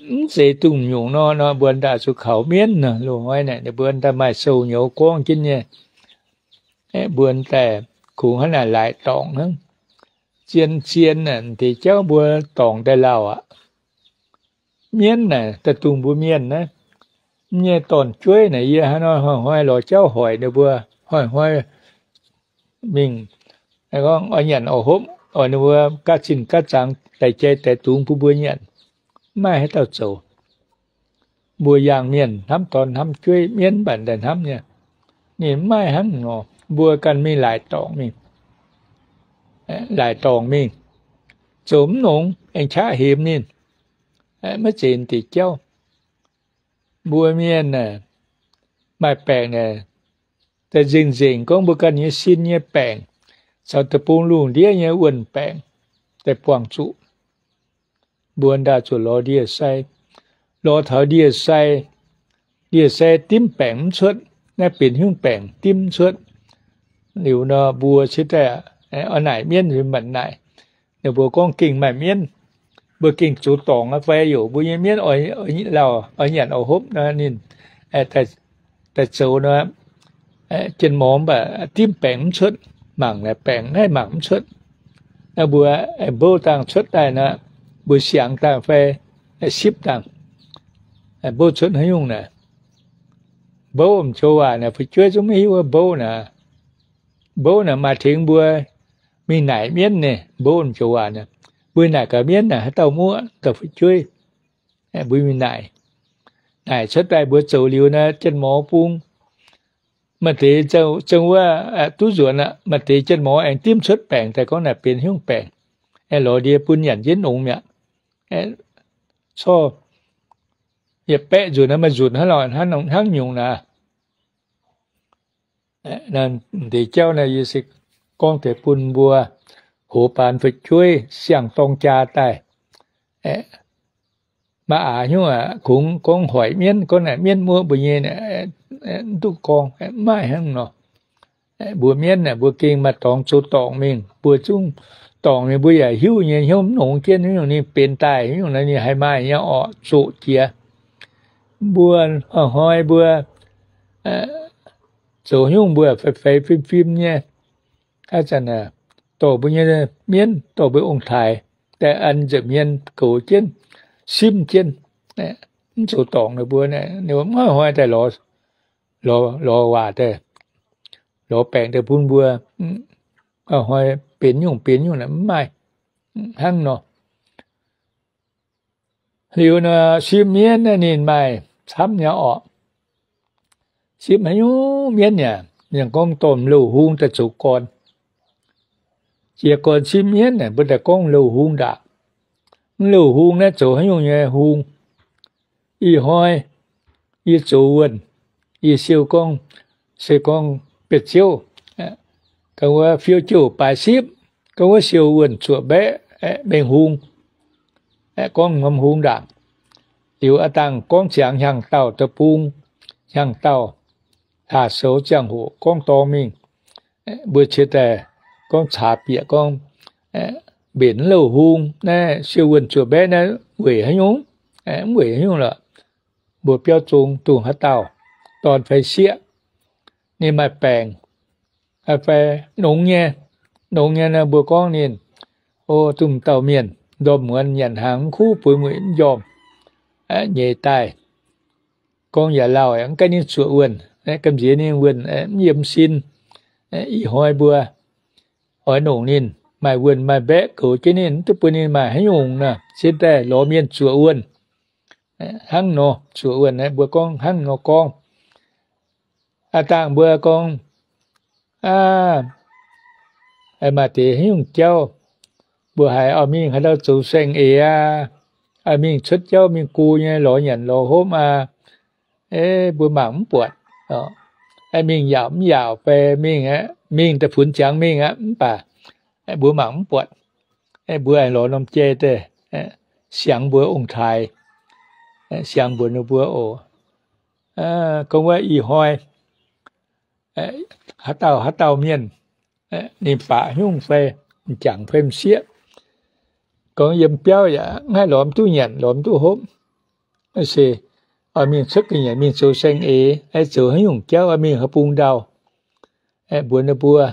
Mv zeiz dungz nyungc nor, nor mbuo daaih zuqc kaux mienv nor, loz-hnoi naaic ninh mbuo daaih maaih sou-nyouz gorngv jienv nyei. Mbuo daaih kungx hnangv naaic laaix dorngc hnangv. Zien-zien naaic deix jauv mbuo dorngc daaih lauh aqv. Mienv naaic daaih dungx mbuo mienh naaiv, nyei dorn-jueiv naaic yie hnangv nor hnoi-hnoi lorz jauv hoic ninh mbuo, hnoi-hnoi mingh, gorngv oix nyanc oix hopv, oix ninh mbuo gaav zinh gaav zangx daaih jai daaih dungx bun mbuo nyanc. Mv maaih haaix dauh zoux. Mbuo yangh mienh hnamv dorn hnamv jueiv, mienv mv baac daaih hnamv nyei. Ninh mv maaih hnangv nor, mbuo ganh mingh laaix dorngc mingh, laaix dorngc mingh, zoux mv longx, aengx qaqv hemx ninh, maiv zeiz deix jauv. Mbuo mienh maaih baengc naaic, daaih nzengc-nzengc gorngv mbuo ganh nyei sin nyei baengc, caux deic-bung lungh ndiev nyei wuonh baengc daaih buangh zuqc. Mbuo ndaauh zuqc lorz ndie-sai, lorz taux ndie-sai, ndie-sai dimv baengc mv cuotv, naaiv benx hnyouv baengc dimv mv cuotv. Liuz nor mbuo cingx daaih oix naaic mienv, mv baac naaic, ninh mbuo gorngv gengh maaih mienv, mbuo gengh zoux dorngc aqv fai, youc mbuo nyei mienv oix lauh oix nyanc oix hopv nor, ninh daaih zoux nor, jien-morngx mv baac dimv baengc mv cuotv, mangc naaic baengc naaiv mangc mv cuotv. Mbuo mbouv dangh cuotv daaih nor, mbuo siangx dangh fai sipv dangh, mbouv cuotv haaix nyungc naaic. Mbouv m'joux waac naaic fu'jueiv zungv maiv hiuv mbouv naaic. Mbouv naaic maaih tengx mbuo mingh naaic mienv naaic, mbouv m'joux waac naaic. Mbuo naaic gaax mienv naaic haaix dauh muoqv dauh fu'jueiv, mbuo mingh naaic. Naaic cuotv daaih mbuo zoux liuz naaic, jien-morngx bung maaih deix zengv wuov duqv nzuonx aqv, maaih deix jien-morngx aengx dimv cuotv baengc daaih gorngv naaic benx hnyouv baengc, aengx lorz ndie bun nyanc jienv nongx mi'aqv. Corc yietc baeqv nzunc naaiv maaih nzunc hnangv nor, hnangv nyungc naaic. Deix jauv naaiv yie se gorngv deix bun mbuo hoz baan fu'jueiv siang-dorng jaa daaih. Maaih aax hnyouv aqv, kungx gorngv hoic mienv, gorngv naaic mienv muoqv mbuo nyei, mv duqv gorngv, mv maaih hnangv nor. Mbuo mienv naaic mbuo gengh maaih dorngx zoux dorngc mingh, mbuo zungv dorngc mingh, mbuo yaac hiuv nyei hnyouv mv nongx jienv, haaix nyungc ninh benx daaih, haaix nyungc naaiv ninh haih maaih nyei orqc, zoqc jiex. Mbuo hnoi-hnoi mbuo zoux haaix nyungc mbuo faix-faix fim-fim nyei. Aa zanc dorh mbuo nyei mienv, dorh mbuo ong-taaix daaih an nza'hmien goux jienv, simv jienv, mv zoux dorngc ninh mbuo, ninh mbuo mv hnoi-hnoi daaih lorz waac daaih, lorz baengc daaih bun mbuo. Hnoi-hnoi benx nyungc benx nyungc naaic mv maaih hnangv nor. Liuz nor, simv mienv naaiv ninh maaih camv nyei orqc. Simv haaix nyungc mienv yaac, yaac gorngv dorh m'louh hung daaih zoux gorn. Jiez gorn simv mienv naaic mbuo daaih gorngv m'louh hung ndaangc. M'louh hung naaiv zoux haaix nyungc nyei hung? Ih hnoi yie zoux wuonh, yie siou gorngv, se gorngv bietv ziouv, gorngv wuov fiou jouh baaix sipv, gorngv wuov siou wuonh zuoqc mbaeqv mengh hung, gorngv norm hung ndaangc. Liuz a'dangh gorngv ziangx hnyangx-daauh deic-bung, hnyangx-daauh hlaax-soux ziangh hoc gorngv dorngx mingh. Mbuo cie daaih gorngv caax bieqc gorngv mbenc m'louh hung naaiv siou wuonh zuoqc mbaeqv naaiv weic haaix nyungc? Mv weic haaix nyungc lorqc. Mbuo biauv zong dongh haaix dauh dorn fai sieqv, ninh maaih baengc fai nongx nyei, nongx nyei nor mbuo gorngv ninh, o, dongh dauh mienh ndorm muonz nyanc hnaangx mv kuv, bueix mueic mv njormh, nyeiz daaih. Gorngv yaac lauh, mv gaengh ninh zuoqc wuonh, gamh nziex ninh wuonh mv yiem sin. Ih hnoi mbuo oix nongc ninh, maaih wuonh maaih mbaeqv goux jienv ninh, mv duqv bun ninh maaih haaix nyungc nor, cingx daaih lorz mienh zuoqc wuonh. Hnangv nor zuoqc wuonh, mbuo gorngv hnangv nor gorngv. Aav dangh mbuo gorngv, aav, maaih deix haaix nyungc jauv, mbuo haiz oix mingh haaix ndau zoux saeng-eix aqv, oix mingh cuotv jauv mingh gu nyei lorz nyanc lorz hopv aqv, mbuo mangc mv buatc. Mingh yaauc mv yaauc fai mingh, mingh daaih funx ziangx mingh aqv, mv baac mbuo mangc mv buatc. Mbuo aengx lorz norm jai daaih siangx mbuo ong-taaix, siangx mbuox ninh mbuo oc. Gorngv wuov ih hnoi haaix dauh haaix dauh mienh, ninh baac hnyungv fai m'jangc fai m'sieqv, gorngv yiem biauv yaac mv haih lorz mv duqv nyanc lorz mv duqv hopv. Se oix mingh cuotv ga'nyiec mingh zoux saeng-eix, zoux haaix nyungc jauv, oix mingh haaix bung ndau, mbuox ninh mbuo,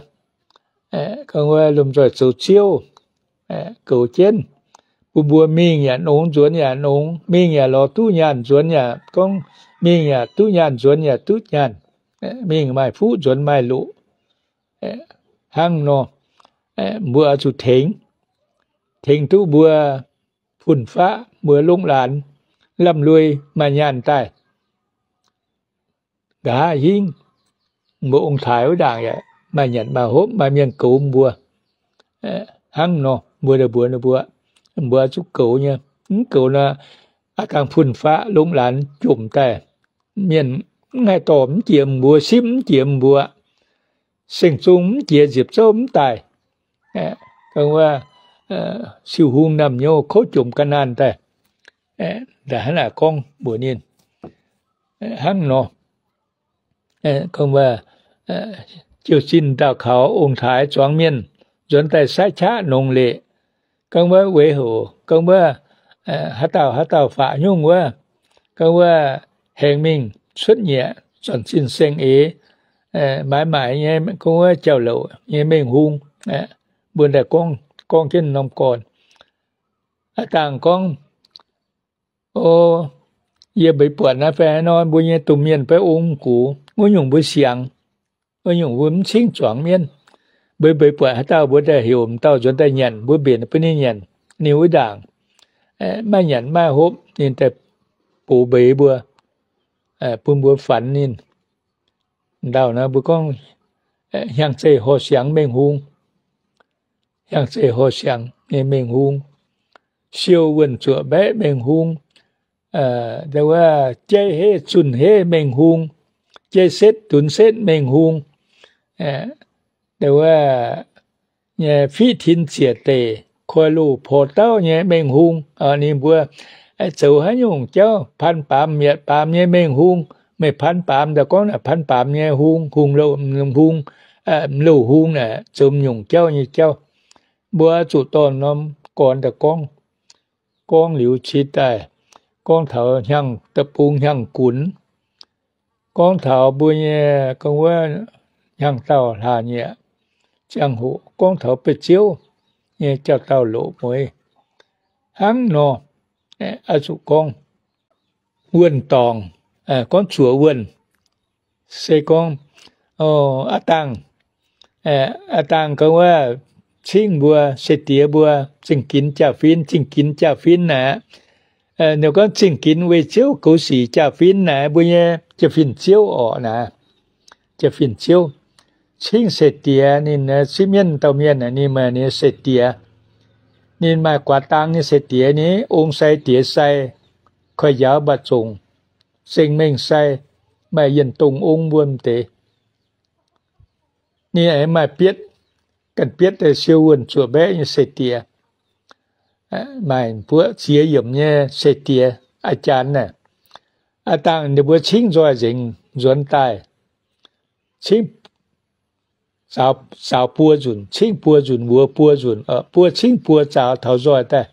gorngv wuov lomh nzoih zoux ziouv goux jienv, bun mbuo mingh yaac nongx, nzuonx yaac nongx, mingh yaac lorz duqv nyaanh, nzuonx yaac gorngv mingh yaac duqv nyaanh, nzuonx yaac duqv nyaanh, mingh maaih fuqv, nzuonx maaih loqc. Hnangv nor, mbuo oix zuqc tengx, tengx duqv mbuo fun-faqv, mbuo longx laanx, lamh lui, maaih nyaanh daaih. Nqa'haav hingv mbuo ong-taaix wuov ndaangc yaac maaih nyanc maaih hopv, maaih mienh goux mbuo. Hnangv nor mbuo mbuox ninh mbuo, mbuo oix zuqc goux nyei. Mv goux nor, aav dangh fun-faqv longx laanx jomc daaih, mienh mv haih dorh mv jiex mbuo, sipv mv jiex mbuo, seng-zung mv jiex, nziepc zouv mv daaih. Gorngv wuov, siou hung naamh nyouz kouv jomc ga'naanh daaih. Hnangv naaic gorngv mbuox ninh. Hnangv nor, gorngv wuov, jiouh zinh ndaauh kaux ong-taaix zuangx mienh nzuonx daaih saaiv qaqv nongx leqc. Gorngv wuov weic hoc, gorngv wuov, haaix dauh haaix dauh faqv nyungc wuov, gorngv wuov, haengx mingh cuotv nyieqc, zornc zinh saeng-eix, maaiz maaic nyei, gorngv wuov, jauv-louc nyei mengh hung, mbuo daaih gorngv, gorngv jienv norm gorn. Aav dangh gorngv, o, yie mbeix buatc naaiv fai haaix nor, mbuo nyei domh mienh beiv ong gux, wuov nyungc mbuo siangx, wuov nyungc mbuo mv cingv zuangx mienv. Mbeix mbeix buatc haaix dauh mbuo daaih heuc m'dauh nzuonx daaih nyanc, mbuo mbenc bun ninh nyanc, ninh wuov ndaangc maaih nyanc maaih hopv, ninh daaih box mbeix mbuo, bun mbuo fanx ninh. M'dauh naaiv mbuo gorngv hnyangx-zeih horh siangx mengh hung, hnyangx-zeih horh siangx nyei mengh hung, siou wuonh zuoqc mbaeqv mengh hung, wuov jaiv heiv zunh heiv mengh hung, jaiv setv dunx setv mengh hung, wuov nyei fiqv tin ziec deic, koi loz porx dauh nyei mengh hung. Ninh mbuo zoux haaix nyungc jauv, paan baamz mietc baamz nyei mengh hung, meih paan baamz daaih gorngv naaic paan baamz nyei hung, hung louh, hung, m'louh hung naaic zoux m'nyungc jauv nyei jauv. Mbuo zuqc dorh norm gorn daaih gorngv, gorngv liuz cingx daaih gorngv taux hnyangx deic-bung hnyangx gunx, gorngv taux mbuo nyei gorngv wuov hnyangx dauh hlaax nyieqc ziangh hoc, gorngv taux beiv ziouv nyei jauv-dauh loz-mueiz. Hnangv nor, oix zuqc gorngv wuonh dorngc, gorngv zuoqc wuonh. Se gorngv, aa dangh, aa dangh gorngv wuov cingv mbuo se diex mbuo zingh ginx jaa fin, zingh ginx jaa fin naaic. Ninh gorngv zingh ginx weih ziouv goux sic jaa fin naaic, mbuo nyei jaa fin ziouv orqc naaic. Jaa fin ziouv cingv se diex, ninh sipv mienv dauh mienh, ninh maaih ninh se diex. Ninh maaih guaax dang nyei se diex, ninh ong sai diex sai, koiv-njaaux mbac zongc, seng-mengh sai, maaih yienh dongh ong mbuo m'deix. Ninh aengx maaih bietv, ganh bietv daaih siou wuonh zuoqc mbaeqv nyei se diex. Maaih buoqv ziex yiemc nyei se diex, aa jaan naaic. Aa dangh ninh mbuo cingv nzoih nzengc nzuonx daaih, cingv zaaux buo nzunc, cingv buo nzunc, wuox buo nzunc, buo cingv buo zaaux taux nzoih daaih,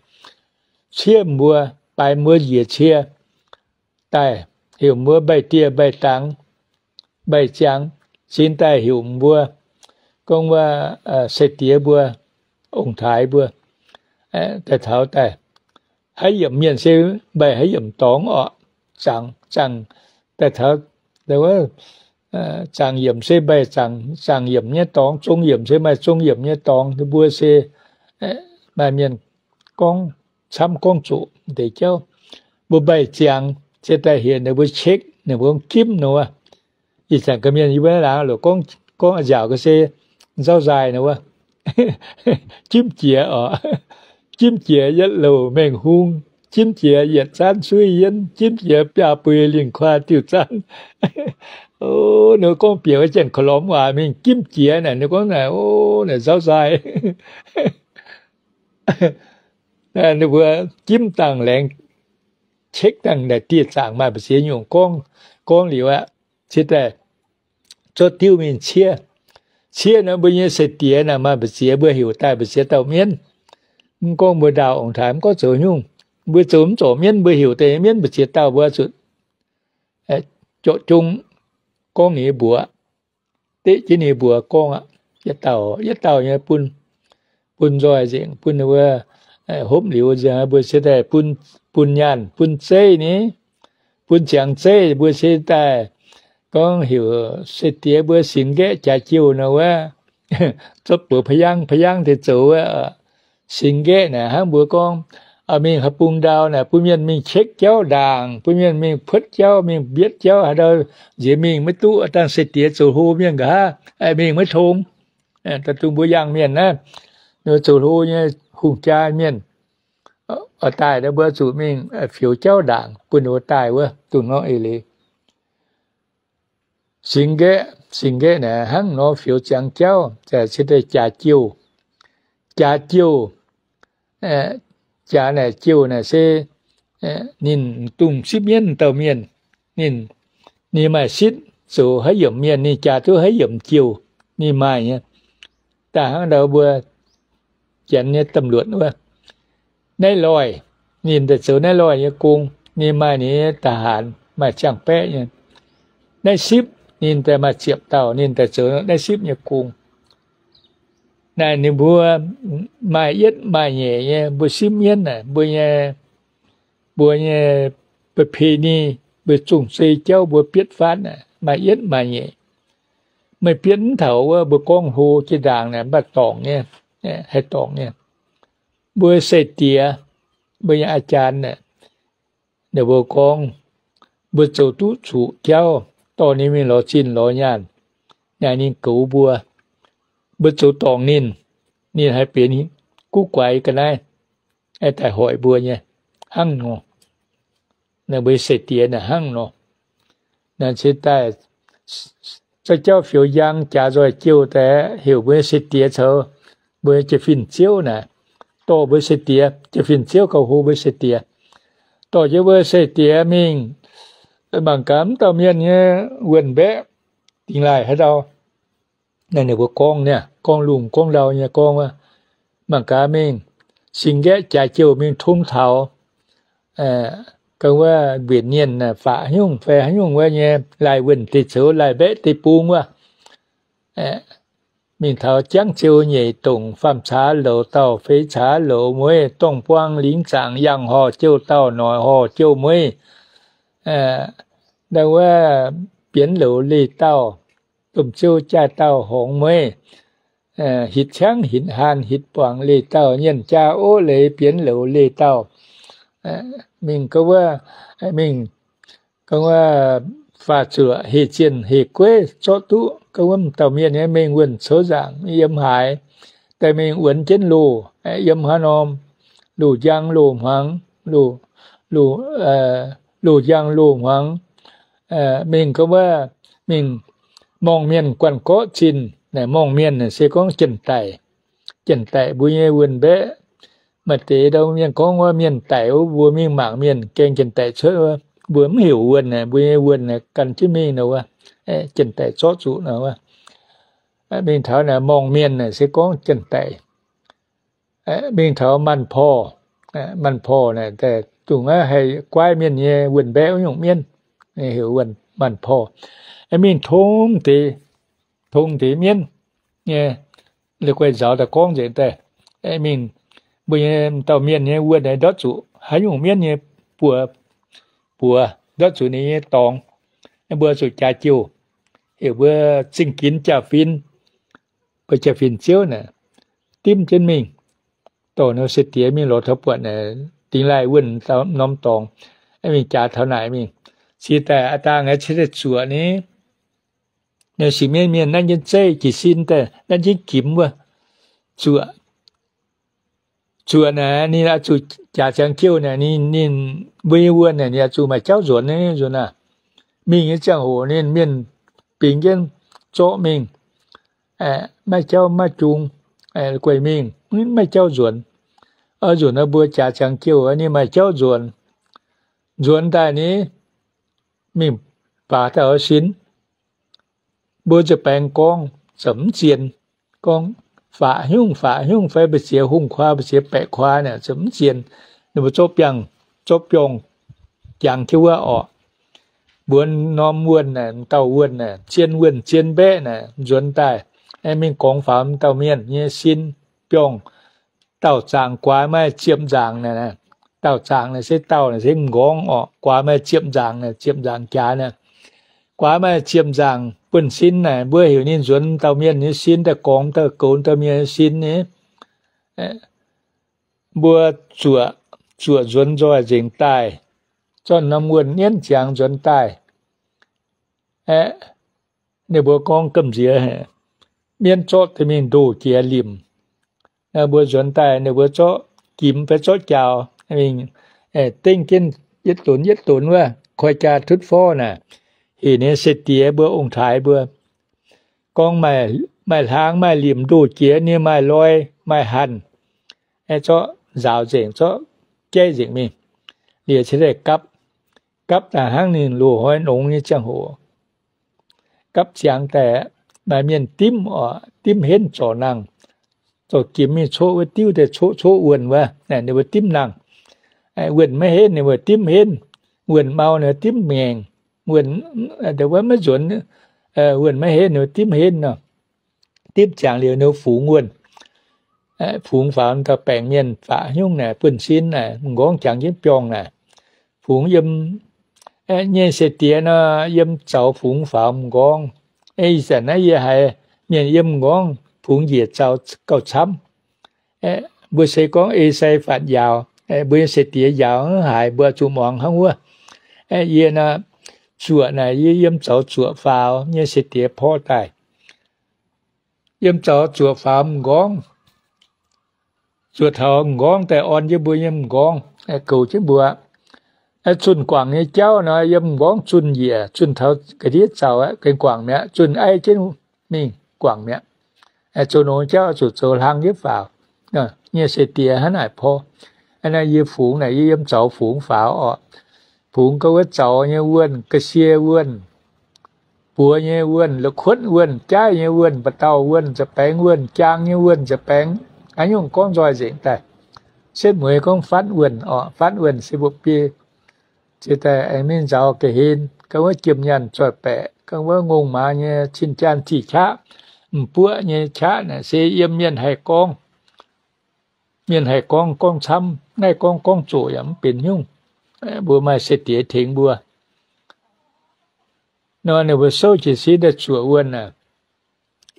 ciev mbuo, baaix mbuo njiec cie daaih, heuc mbuo mbaih dieh mbaih dangx, mbaih ziangx, cingx daaih heuc mbuo gorngv wuov se diex mbuo, ong-taaix mbuo, Daaih taux daaih, haaix yiemc mienh se mbaih haaix yiemc dorngx orqc. Zaangc, zaangc, daaih taux, zaangc yiemc se mbaih zaangc yiemc nyei dorngx, zong yiemc se maaih zong yiemc nyei dorngx. Mbuo se maaih mienh gorngv camv gorngv zoqc deix jauv. Mbuo mbaih ziangx se daaih heuc ninh mbuo check, ninh mbuo gorngv jimv nor wuov. Ih zanc ga'mienh yie mbuo laangz lorqc, gorngv nziaauc ga'sie nzauv nzaaih nor wuov. Jimv jiex orqc. Jimv jiex yietv louc mengh hung, jimv jiex yietc zaanv suiv yienv, jimv jiex biaa bui lingh kuaah diuh zaanv. Ninh gorngv bieqc wuov janx-korv-lormx waac mingh jimv jiex naaic, ninh gorngv naaic, o, naaic nzauv nzaaih. Ninh mbuo jimv dangh laengz, check dangh naaic dieh zaangc maaih mbu'ziex nyungc gorngv, gorngv liuz aqv, ciex daaih zorqv diuv mingh ciev. Ciev nor mbuo nyei sai-diex naaic maaih mbu'ziex mbuo heuc daaih mbu'ziex dauh mienv. Mv gorngv mbuo ndaauh ong-taaix mv gorngv zoux nyungc, mbuo zoux mv zorc mienv mbuo heuc daaih mienv mbu'ziex dauh mbuo zuqc jorqc jung gorngv ninh nyei mbuox, deqv jienv ninh mbuox gorngv aqv, yietc dauh yietc dauh nyei bun, bun nzoih nzengc, bun ninh mbuo hopv liuz nzengc, mbuo ciex daaih bun nyaanh bun zeiv ni, bun ziangx zeiv mbuo ciex daaih gorngv heuc sai-diex mbuo singx nqaeqv jaax jiouh nor wuov, zorqv buoz pa'yangv pa'yangv deix zoux wuov. Singx nqaeqv naaic hnangv mbuo gorngv, mingh haaix bung ndau naaic bun mienh mingh check jauv ndaangc, bun mienh mingh puotv jauv, mingh mbietv jauv, haaix ndau nziex mingh maiv duqv, dangh sai-diex zoux hlo mienh nqa'haav, mingh maiv tong. Daaih dongh mbuo yangh mienh naaiv, ninh mbuo zoux hlo nyei hungh jaa mienh oix daaih, mbuo zuqc mingh fioux jauv ndaangc bun ninh mbuo daaih wuov, dongh norm eix leiz. Singx nqaeqv, singx nqaeqv naaic hnangv nor fioux ziangx jauv, ciex daaih jaax jiouh. Jaax jiouh, jaax naaic jiouh naaic se ninh dongh sipv mienv dauh mienh, ninh, ninh maaih sipv zoux haaix yiemc mienh, ninh jaax duqv haaix yiemc jiouh, ninh maaih nyei. Daaih hnangv ndau mbuo janx nyei ตำรวจ wuov, naaiv loih, ninh daaih zoux naaiv loih nyei gong, ninh maaih ninh nyei ทหาร, maaih ziangh baeqv nyei. Naaiv sipv, ninh daaih maaih ziepc dauh, ninh daaih zoux naaiv sipv nyei gong. Naaic ninh mbuo maaih yietv maaih nyeic nyei, mbuo sipv mienv naaic, mbuo nyei, mbuo nyei ประเพณี, mbuo zong-zei jauv mbuo bietv faatv naaic maaih yietv maaih nyeic. Meih bietv mv taux wuov, mbuo gorngv hlo jiex ndaangc naaic mv baac dorngc nyei, haih dorngc nyei. Mbuo sai-diex, mbuo nyei อาจารย์ naaic, ninh mbuo gorngv, mbuo zoux duqv zuqc jauv, dorh ninh mingh lorz zinh lorz nyaanh, naaic ninh goux mbuo, mbuo zoux dorngc ninh, ninh haih benx guv guaix ga'naaiv, daaih hoic mbuo nyei, hnangv nor. Naaic mbuo sai-diex naaic hnangv nor. Naaic cingx daaih zorqv jauv fioux njang, jaax nzoih jiouh daaih heuc mbuo nyei sai-diex caux mbuo nyei jiex fin-ziouv naaic, dorh mbuo sai-diex, jiex fin-ziouv gauh hlo mbuo sai-diex, dorh jienv mbuo sai-diex mingh mangc gaax mv dauh mienh nyei wuonh mbaeqv dingx laaih haaix ndau. Naaiv ninh mbuo gorngv niaa, gorngv lungh gorngv ndau nyei gorngv wuov, mangc gaax mingh singx nqaeqv jaax jiouh mingh tong taux, ga'wuov mbenc nienh faqv haaix nyungc fai haaix nyungc wuov nyei, laaih wuonh deix zoux, laaih mbaeqv deix bung wuov, mingh taux jangv ziou nyeic dongc, faam caax loux dauh, feix caax loux mueiz, dorngh buang lingz zaangc, yangh horh jouh dauh, noic horh jouh mueiz, ndau wuov bienx loux leih dauh, domh ziou jaaih dauh horngz mueiz, hitv ciangv hitv haan hitv buangc leih dauh, nyienz jaa ov leiz bienx loux leih dauh, mingh ga'wuov, mingh ga'wuov faah zuoqc heh zienh heh gueiv zorqv duqv ga'wuov dauh mienh nyei mengh wuonh coux nzaangc yiem haaix, daaih mingh wuonx jienv loh, yiem haaix norm, loh njang loh hmuangx, loh njang loh hmuangx, mingh ga'wuov, mingh morngh mienh guanh gorqv zinh, naaic morngh mienh naaic se gorngv janx-daic. Janx-daic mbuo nyei wuonh mbaeqv, maaih deix ndau mienh gorngv wuov mienh daic wuov, mbuo mingh mangc mienh gaeng janx-daic cuotv wuov, mbuo mv heuc wuonh naaic, mbuo nyei wuonh naaic gan jienv mingh nor wuov, janx-daic zorqv zuqc nor wuov. Mingh taux naaic morngh mienh naaic se gorngv janx-daic. Mingh taux maanc porh, maanc porh naaic daaih dongh naaiv haih guaiv mienh nyei wuonh mbaeqv wuov nyungc mienv, heuc wuonh maanc porh. Mingh tong deix, tong deix mienv nyei, la'guaih nzaaux daaih gorngv nzengc daaih, mingh mbuo nyei dauh mienh nyei wuonh naaiv ndortv zuqc haaix nyungc mienv nyei buoz, buoz ndortv zuqc ninh nyei dorngx. Mbuo zuqc jaax jouh, heuc mbuo zingh ginx jaa-fin, mbuo jaa-fin ziouv naaic dimv jienv mingh, dorh ninh se diex mingh lorz taux buatc naaic dingx laaih wuonh norm dorngx, mingh jaax taux naaic mingh. Cingx daaih aa dangh aeqv, cingx daaih zuoqc ni, ninh singx mienv mienh nanv jienv zeiv jiez sin daaih nanv jienv gimx wuov, zuoqc, zuoqc naaic ninh oix zuqc jaax ziangx jouh naaic ninh, ninh mbuo nyei wuonh naaic ninh oix zuqc maaih jauv nzuonx nyei, nzuonx aav. Mingh nyei ziangh hoc ninh mienh bingx jienv zorqv mingh, maiv jauv maiv jung, guei mingh maiv jauv nzuonx. Nzuonx nor mbuo jaax ziangx jouh ninh maaih jauv nzuonx. Nzuonx daaih ni, mingh baac dauh sin, mbuo nza'baengx gorngv zoux mv zien, gorngv faqv hnyungv faqv hnyungv fai mbu'ziex hungh kuaa mbu'ziex baeqc kuaa naaic zoux mv zien, ninh mbuo zorqv biangh, zorqv biorngh jangx jienv wuov orqc. Mbuo norm wuonh naaic, dauh wuonh naaic, zien wuonh zien mbaeqv naaic nzuonx daaih, mingh gorngv faaux dauh mienh nyei sin, biorngh, dauh zaangc guaax maaih ziepc nzaangc naaic. Dauh zaangc naaic se dauh naaic se m'nqorngv orqc, guaax maaih ziepc nzaangc naaic, ziepc nzaangc jaax naaic. Guaax maaih ziepc nzaangc buonv-sin naaic, mbuo heuc ninh nzuonx dauh mienh nyei sin daaih gorngv dauh goux dauh mienh nyei sin ni. Mbuo zuoqc, zuoqc nzuonx nzoih nzengc daaih, zorqv norm wuonh nienv ziangx nzuonx daaih. Aeqv, ninh mbuo gorngv gamh nziex, mienv zorqv daaih mingh ndoh jiex limc. Mbuo nzuonx daaih ninh mbuo zorqv gimx fai zorqv jaaux mingh, dengv jienv yietc donx yietc donx wuov, koi jaa tutv forv naaic, heuc ninh se diex mbuo ong-taaix mbuo gorngv maaih hlaang maaih limc ndoh jiex, ninh maaih loi maaih hanc, zorqv nzaaux nzengc, zorqv jaiv nzengc mingh. Liuz cingx daaih gapv, gapv daaih hnangv ninh loz-hnoi nongx nyei ziangh hoc. Gapv ziangx daaih, maaih mienh dimv oc, dimv henv zorc nangh, zorc gimx mingh coqv wuov diuv daaih coqv, coqv wuonh wuov, ninh mbuo dimv nangh. Wuonh maiv henv ninh mbuo dimv henv, wuonh mau ninh dimv ngaengc, wuonh, wuov maiv nzuonx, wuonh maiv henv ninh mbuo dimv henv nor. Dimv ziangx liuz ninh fungx wuonh, fungx faaux dauh baengc mienh faqv hnyungv naaic, buonv-sin naaic, m'nqorngv jangx jienv biorngh naaic, fungx yiem, nyei se diex nor, yiem zaux fungx faaux m'nqorngv. Ih zanc naaiv yie haiz mienh yiem m'nqorngv fungx njiec zaux gauh camv. Mbuo se gorngv ei sai fatv njaaux, mbuo nyei se diex njaaux hnangv haaix mbuo zuqc muangx hnangv wuov. Yie nor, zuoqc naaic yie yiem zaux zuoqc faaux, nyei se diex porv daaih. Yiem zaux zuoqc faaux m'nqorngv, zuoqc taux m'nqorngv daaih orn jienv mbuo nyei m'nqorngv, goux jienv mbuo. Zunh guangc nyei jauv nor, yiem m'nqorngv zunh njiec, zunh taux ga'ndiev zaux aqv, gengh guangc mi'aqv, zunh aiv jienv mingh guangc mi'aqv. Zoux nongx jauv zuqc zoux hlang jienv faaux. Nyei se diex hnangv naaic porv. Naaiv yie fungx naaic, yie yiem zaux fungx faaux orqc. Fungx gauh wuov zaux nyei wuonh, ga'sie wuonh, buoz nyei wuonh, la'kuotv wuonh, jaaiv nyei wuonh, mba'dauh wuonh, nza'baengx wuonh, jaang nyei wuonh, nza'baengx, haaix nyungc gorngv nzoih nzengc daaih. Setv mueiz gorngv fatv wuonh orqc, fatv wuonh se mba'biei. Cingx daaih aengx mingh nzaaux ga'hlen, gauh wuov jiem nyaanh zoih baeqc, gauh wuov ngongh maaz nyei cin-jaan ziqc qaqv, m'buoqv nyei qaqv naaic se yiem mienh haih gorngv. Mienh haih gorngv, gorngv camv, naaiv gorngv, gorngv zoqc yaac mv benx nyungc. Mbuo maaih se diex tengx mbuo. Nor ninh mbuo souv jiez sin daaih zuoqc wuonh aac.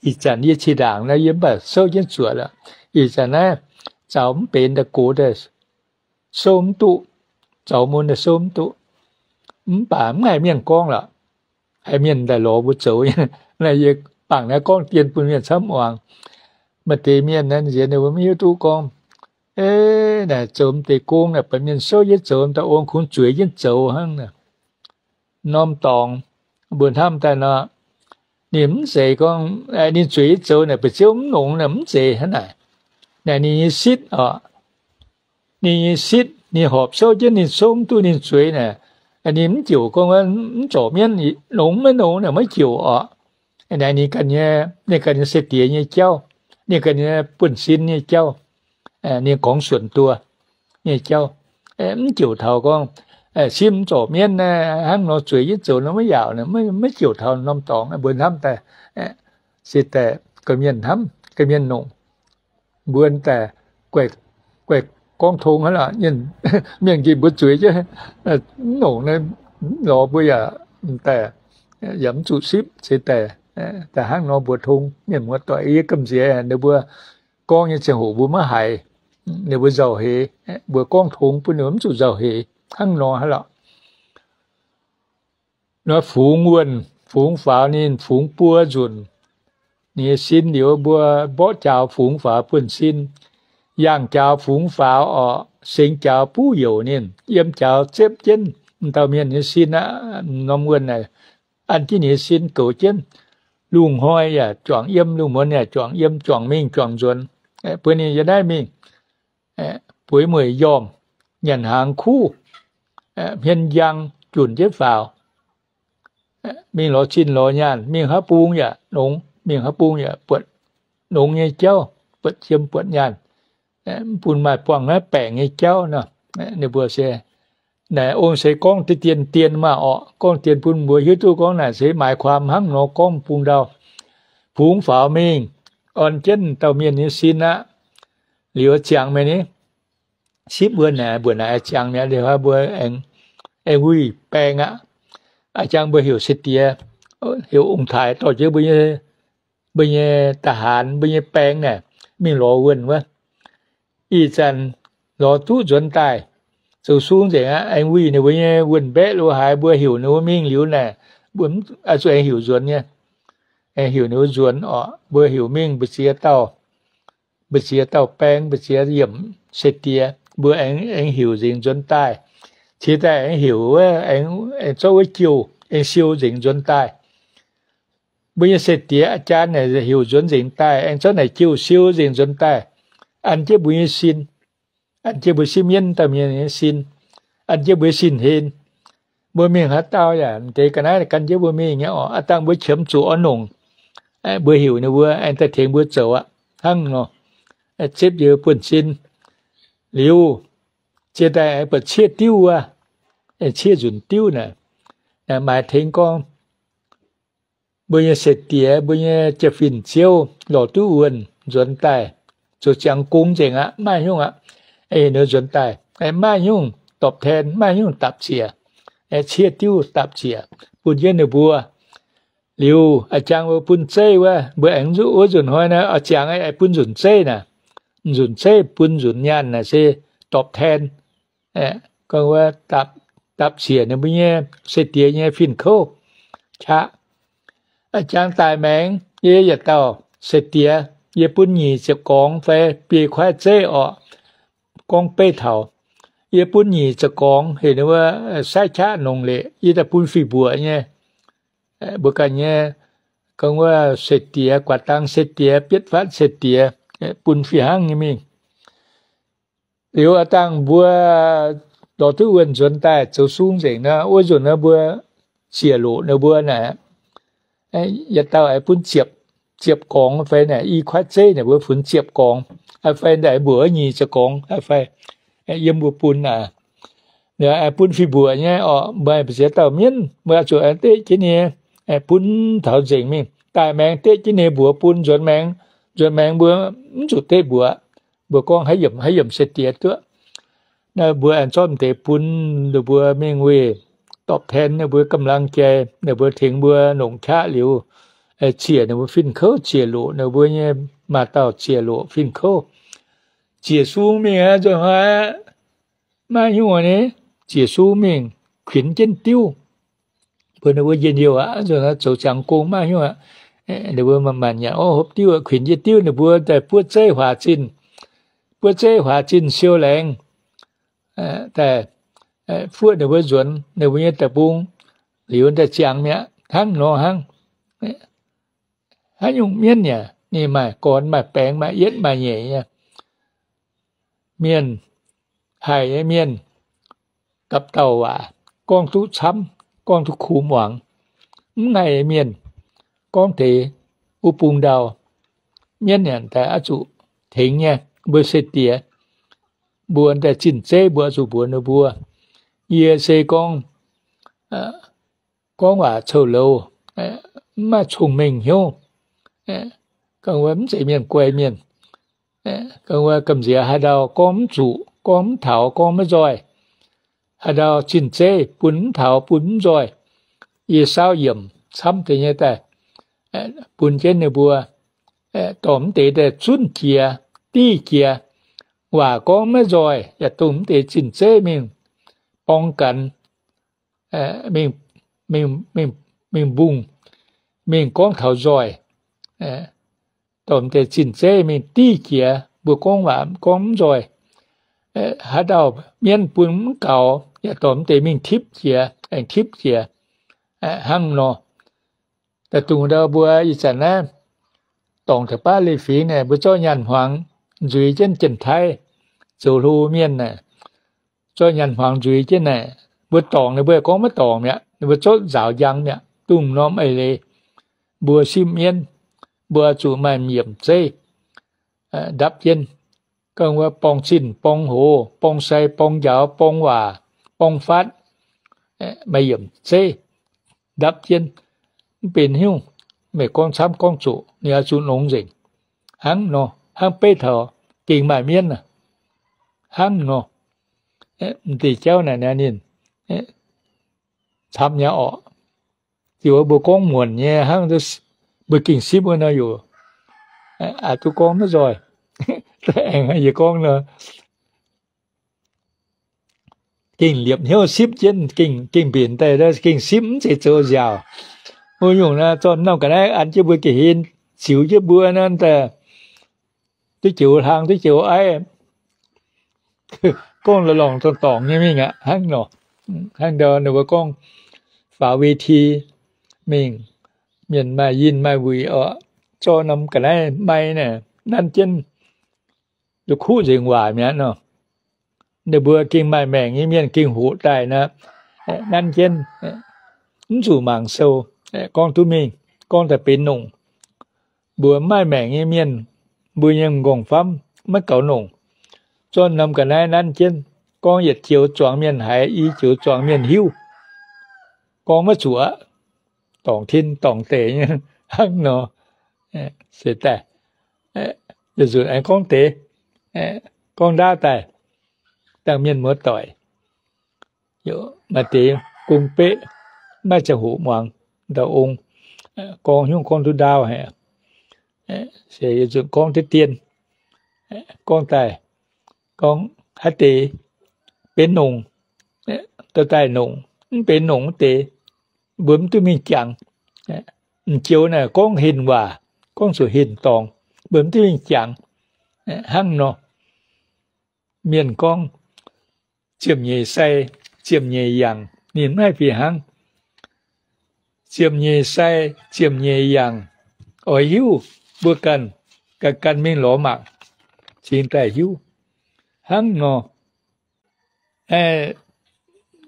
Ih zanc yie cih ndaangc naaiv yie mv baac souv jienv zuoqc lorqc. Ih zanc naaiv zaux mv benx daaih gox daaih souv mv duqv, zaux mun daaih souv mv duqv. Mv baac mv haiz mienh gorngv lorqc. Haiz mienh daaih lorz mbuo zoux nyei. Naaiv yie bangc naaiv gorngv dien bun mienh camv muangx. Maaih deix mienh naaiv nziex ninh mbuo mv hiuv duqv gorngv, e, naaic zoux m'deix gong naaic, baac mienh souv jienv zoux, daaih ong kungx zueiz jienv zoux hnangv naaic. Norm dorngx mbuo hnamv daaih nor, ninh mv zeiz gorngv ninh zueiz jienv zoux naaic, ba'ziouv mv longx naaic, mv zeiz hnangv naaic. Naaic ninh nyei sitv oc. Ninh nyei sitv, ninh horpc souv jienv, ninh souv mv duqv ninh zueiz naaic, ninh mv jouc gorngv mv zorc mienv, longx maiv longx naaic maiv jouc oc. Naaic ninh ganh nyei, ninh ganh nyei se diex nyei jauv, ninh ganh nyei buonv-sin nyei jauv, ninh gorngv suonc duoh nyei jauv. Mv jouc taux gorngv simv mv zorc mienv hnangv nor zueiz jienv zoux nor maiv yaauc, maiv jouc taux norm dorngx mbuo hnamv daaih. Se daaih gorqv-mienh hnamv, gorqv-mienh nongc, mbuo daaih guaih guaih gorngv tong hnangv lorqc. Mienh gengh mbuox zuiz jienv, mv longc, lorz mbuo yaac daaih, yaac mv zuqc sipv, se daaih, daaih hnangv nor mbuox tong. Mienh muoz-doic, yie gamh nziex ninh mbuo gorngv nyei ziangh hoc mbuo maiv haiz, ninh mbuo nzauh heix, mbuo gorngv tong bun ninh mbuo mv zuqc nzauh heix hnangv nor hnangv lorqc. Nor fungx wuonh, fungx faaux ninh, fungx buo nzunc ninh nyei sin liuz, mbuo mborqv jaaux fungx faaux buonv-sin. Yangh jaaux fungx faaux orqc, sengx jaaux buv youc ninh, yiem jaaux zepv jienv m'dauh mienh nyei sin aqv. Norm wuonh naaic an jienv ninh nyei sin goux jienv. Lungh hnoi yaac juangc yiem, lungh muonz yaac juangc yiem, juangc mingh juangc nzuonx, bueix ninh yiem naaiv mingh, bueix mueic yomh, nyanc hnaangx kuv, hmien njang, junc jienv faaux, mingh lorz zinh lorz nyaanh, mingh haaix bung yaac nongx, mingh haaix bung yaac buatc nongx nyei jauv, buatc jiem buatc nyaanh, mv bun maaih buangh naaiv baengc nyei jauv nor. Ninh mbuo se naaic ong se gorngv deix dien dien maah orqc, gorngv dien bun mbuo hiuv duqv gorngv naaic se maaih kuaam hnangv nor gorngv bung ndau. Fungx faaux mingh, orn jienv dauh mienh nyei sin aqv. Liuz ziangx mi'aqv ni, sipv wuonh naaic, mbuoqc naaic ziangx mi'aqv, liuz mbuo aengx, aengx wuih baeng aqv. A'jang mbuo heuc se-diex, heuc ong-taaix dorh jienv mbuo nyei, mbuo nyei ทหาร, mbuo nyei baeng naaic mingh lorz wuonh wuov. Ih zanc lorz duqv nzuonx daaih, zoux sung nzengc aqv. Aengx wuih ninh mbuo nyei wuonh mbaeqv lo haaix, mbuo heuc ninh mbuo mingh liuz naaic, mbuo zuqc aengx heuc nzuonx nyei. Aengx heuc ninh mbuo nzuonx orqc, mbuo heuc mingh mbu'ziex dauh, mbu'ziex dauh baeng, mbu'ziex yiemc se-diex, mbuo aengx, aengx heuc nzengc nzuonx daaih. Cingx daaih aengx heuc wuov, aengx, aengx zorqv wuov jiouh aengx siou nzengc nzuonx daaih. Mbuo nyei se-diex a'jang naaic heuc nzuonx nzengc daaih, aengx zorqv naaic jiouh siou nzengc nzuonx daaih, an jienv mbuo nyei sin, an jienv mbuo sipv mienv dauh mienh nyei sin, an jienv mbuo sin-hlen. Mbuo mingh haaix dauh yaac m'deix ga'naaiv gan jienv mbuo mingh nyei orqc. Aav dangh mbuo qiemx zuqc oix nongc, mbuo heuc ninh mbuo aengx daaih tengx mbuo zoux aqv. Hnangv nor, zipv njiec buonv-sin liuz, jiex daaih aengx buatc ciev diuv wuov, ciev nzunc diuv naaic, maaih tengx gorngv mbuo nyei se-diex, mbuo nyei jaa-fin-ziouv lorz duqv wuonh nzuonx daaih, zoux ziangx gong nzengc aqv, maaih nyungc aqv. Ninh nzuonx daaih, maaih nyungc ตอบแทน, maaih nyungc dapc ziec, ciev diuv dapc ziec bun jienv ninh mbuo. Liuz a'jang mbuo bun zeiv wuov, mbuo aengx wuov nzunc hnoi naaic oix ziangx aengx bun nzunc zeiv naaic. Nzunc zeiv bun nzunc nyaanh naaic se ตอบแทน, gorngv wuov dapc ziec ninh mbuo nyei se-diex nyei fin-kouv qaqv. A'jang daic maengx, yie yietc dauh se-diex, yie bun nyic ziepc gorngx fai biei kuaaiv zeiv orqc, gorngv beiv taux. Yie bun nyic ziepc gorngx heuc ninh mbuo saaiv qaqv nongc leqc, yie daaih bun fih mbuoqc nyei. Mbuo ganh nyei, gorngv wuov se-diex, guaax dang se-diex, bietv fatv se-diex, bun fih hnangv nyei mingh. Liuz aav dangh mbuo lorz duqv wuonh nzuonx daaih zoux sung nzengc nor, wuov nzunc nor mbuo ziec loqc ninh mbuo naaic, yietc dauh aengx bun ziepc, ziepc gorngx fai naaic i kuaaiv zeiv naaic mbuo funx ziepc gorngx, fai naaic mbuoqc nyic ziepc gorngx fai, yiem mbuo bun naaic. Aengx bun fih mbuoqc nyei orqc, maaih mbu'ziex dauh mienv, mbuo zuqc aengx deqv jienv ninh, bun taux nzengc mingh. Daaih maengx deqv jienv ninh mbuox bun, nzuonx maengx, nzuonx maengx mbuo mv zuqc deqv mbuoqc. Mbuo gorngv haaix yiemc haaix yiemc se-diex duqv. Naaiv mbuo aengx zorqv m'deix bun ninh mbuo mingh weih ตอบแทน ninh mbuo กำลังใจ, ninh mbuo tengx mbuo nongc qaqv liuz, ziec ninh mbuo fin-kouv, ziec loqc ninh mbuo nyei, maaih dauh ziec loqc fin-kouv. Ziec sung mingh aqv, nzunc hnoi aqv, maaih nyungc ni, ziec sung mingh kuinx jienv diuv bun ninh mbuo njien-youh aqv. Nzunc hnoi zoux ziangx gong maaih nyungc aqv. Ninh mbuo manc-manc nyanc, o, hopv diuv, kuinx jienv diuv, ninh mbuo daaih buov zeiv huaax zinh, buov zeiv huaax zinh siou laengz daaih fuoqv ninh mbuo nzuonx ninh mbuo nyei deic-bung liuz daaih ziangx mi'aqv. Hnangv nor hnangv. Haaix nyungc mienv yaac ninh maaih gorn maaih baengx maaih yietv maaih nyeic nyei. Mienh, haih nyei mienh, gapv dauh waac gorngv duqv camv, gorngv duqv kungx muangx. Mv haih nyei mienh gorngv deix wuov bung ndau, mienv yaac daaih oix zuqc tengx nyei. Mbuo se diex, mbuo daaih zinh zeiv mbuo oix zuqc mbuox ninh mbuo. Yie se gorngv, gorngv waac coux louz, mv maaih cong-mengh hnyouv, gorngv wuov mv zeiz mienh guai mienh. Wuov gamh nziex haaix ndau gorngv mv zuqc, gorngv mv taux, gorngv maiv nzoih, haaix ndau zinh zeiv bun mv taux, bun mv nzoih, yie saauv yiemc camv deix nyei daaih, bun jienv ninh mbuo dorh mv deix daaih zunv jiex, div jiex, waac gorngv maiv nzoih yaac dongh mv deix zinh zeiv mingh borng ganx, mingh, mingh mbungh, mingh gorngv taux nzoih, dorh mv deix zinh zeiv mingh div jiex, mbuo gorngv waac gorngv mv nzoih, haaix dauh mienv bun mv gaux yaac dorh mv deix mingh tipv jiex, aengx tipv jiex, hnangv nor. Daaih dungx ndau mbuo ih zanc naaiv dorngc taux baav leiz-fingx naaic, mbuo zorqv nyaanh hmuangx nzuiz jienv Janx-Taiv zoux hlo mienh naaic, zorqv nyaanh hmuangx nzuiz jienv naaic, mbuo dorngc ninh mbuo yaac gorngv maiv dorngc mi'aqv. Ninh mbuo zorqv nzaaux njang mi'aqv. Dongh norm eix leiz mbuo sipv mienv, mbuo zuqc maaih yiemc zeiv ndapv jienv. Gorngv wuov borng zinh, borng hoz, borng sai, borng njaaux, borng waac, borng faatv, maaih yiemc zeiv ndapv jienv. Mv benx haaix nyungc, meih gorngv camv gorngv zoqc, ninh oix zuqc longx nzengc. Hnangv nor, hnangv beiv taux gengh maaih mienv aac, hnangv nor. M'deix jauv naaic ninh camv nyei orqc. Ziouc mbuo gorngv muonc nyei hnangv, mbuo gengh sipv wuov nor yoc, aqc duqv gorngv maiv nzoih. Aengx yie gorngv nor, gengh liepc hnyouv sipv jienv, gengh mbenc daaih, gengh sipv mv zeiz zoux nziaauc. Wuov nyungc naaiv zorqv norm ga'naaiv an jienv mbuo ga'hlen, ziux jienv mbuo naaiv daaih, duqv joux hlang duqv joux aiv, gorngv lorngh dorngc nyei mingh aqv. Hnangv nor, hnangv ndau ninh mbuo gorngv faaux เวที mingh, mienh maaih yinh maaih wuic oc, zorqv norm ga'naaiv mai naaic nanv jienv la'kuqv nzengc waac mi'aqv nor. Ninh mbuo gengh maaih maengc nyei mienh gengh hoqc daaih nor, nanv jienv, mv zuqc mangc sou, gorngv duqv mingh, gorngv daaih benx nongc. Mbuo mv maaih maengc nyei mienh, mbuo nyei m'nqorngv famv maiv gaux nongc, zorqv norm ga'naaiv nanv jienv, gorngv yietc joux zuangx mienh haiz, i joux zuangx mienh hiuv, gorngv maiv zuqc aqv. Dorngc tin dorngc deic nyei hnangv nor. Se daaih, nzunc aengx gorngv deix, gorngv ndaauv daaih, dangh mienh muoz doic, maaih deix gong beqv, maiv ziangh hoc muangx ndau ong, gorngv hnyouv gorngv duqv ndaauv haic. Se nzunc gorngv deix dien, gorngv daaih, gorngv haaix deix benx nongc, dorh daaih nongc, mv benx nongc wuov deix, mbuo mv duqv mingh jangx. M'joux naaic gorngv henh waac, gorngv zuqc henh dorngx, mbuo mv duqv mingh jangx. Hnangv nor, mienh gorngv ziepc nyeic sai, ziepc nyeic yangh, ninh maiv fih hnangv. Ziepc nyeic sai, ziepc nyeic yangh, oix hiuv, mbuo ganh, ganh, ganh mingh lorz mangc, cingx daaih hiuv. Hnangv nor,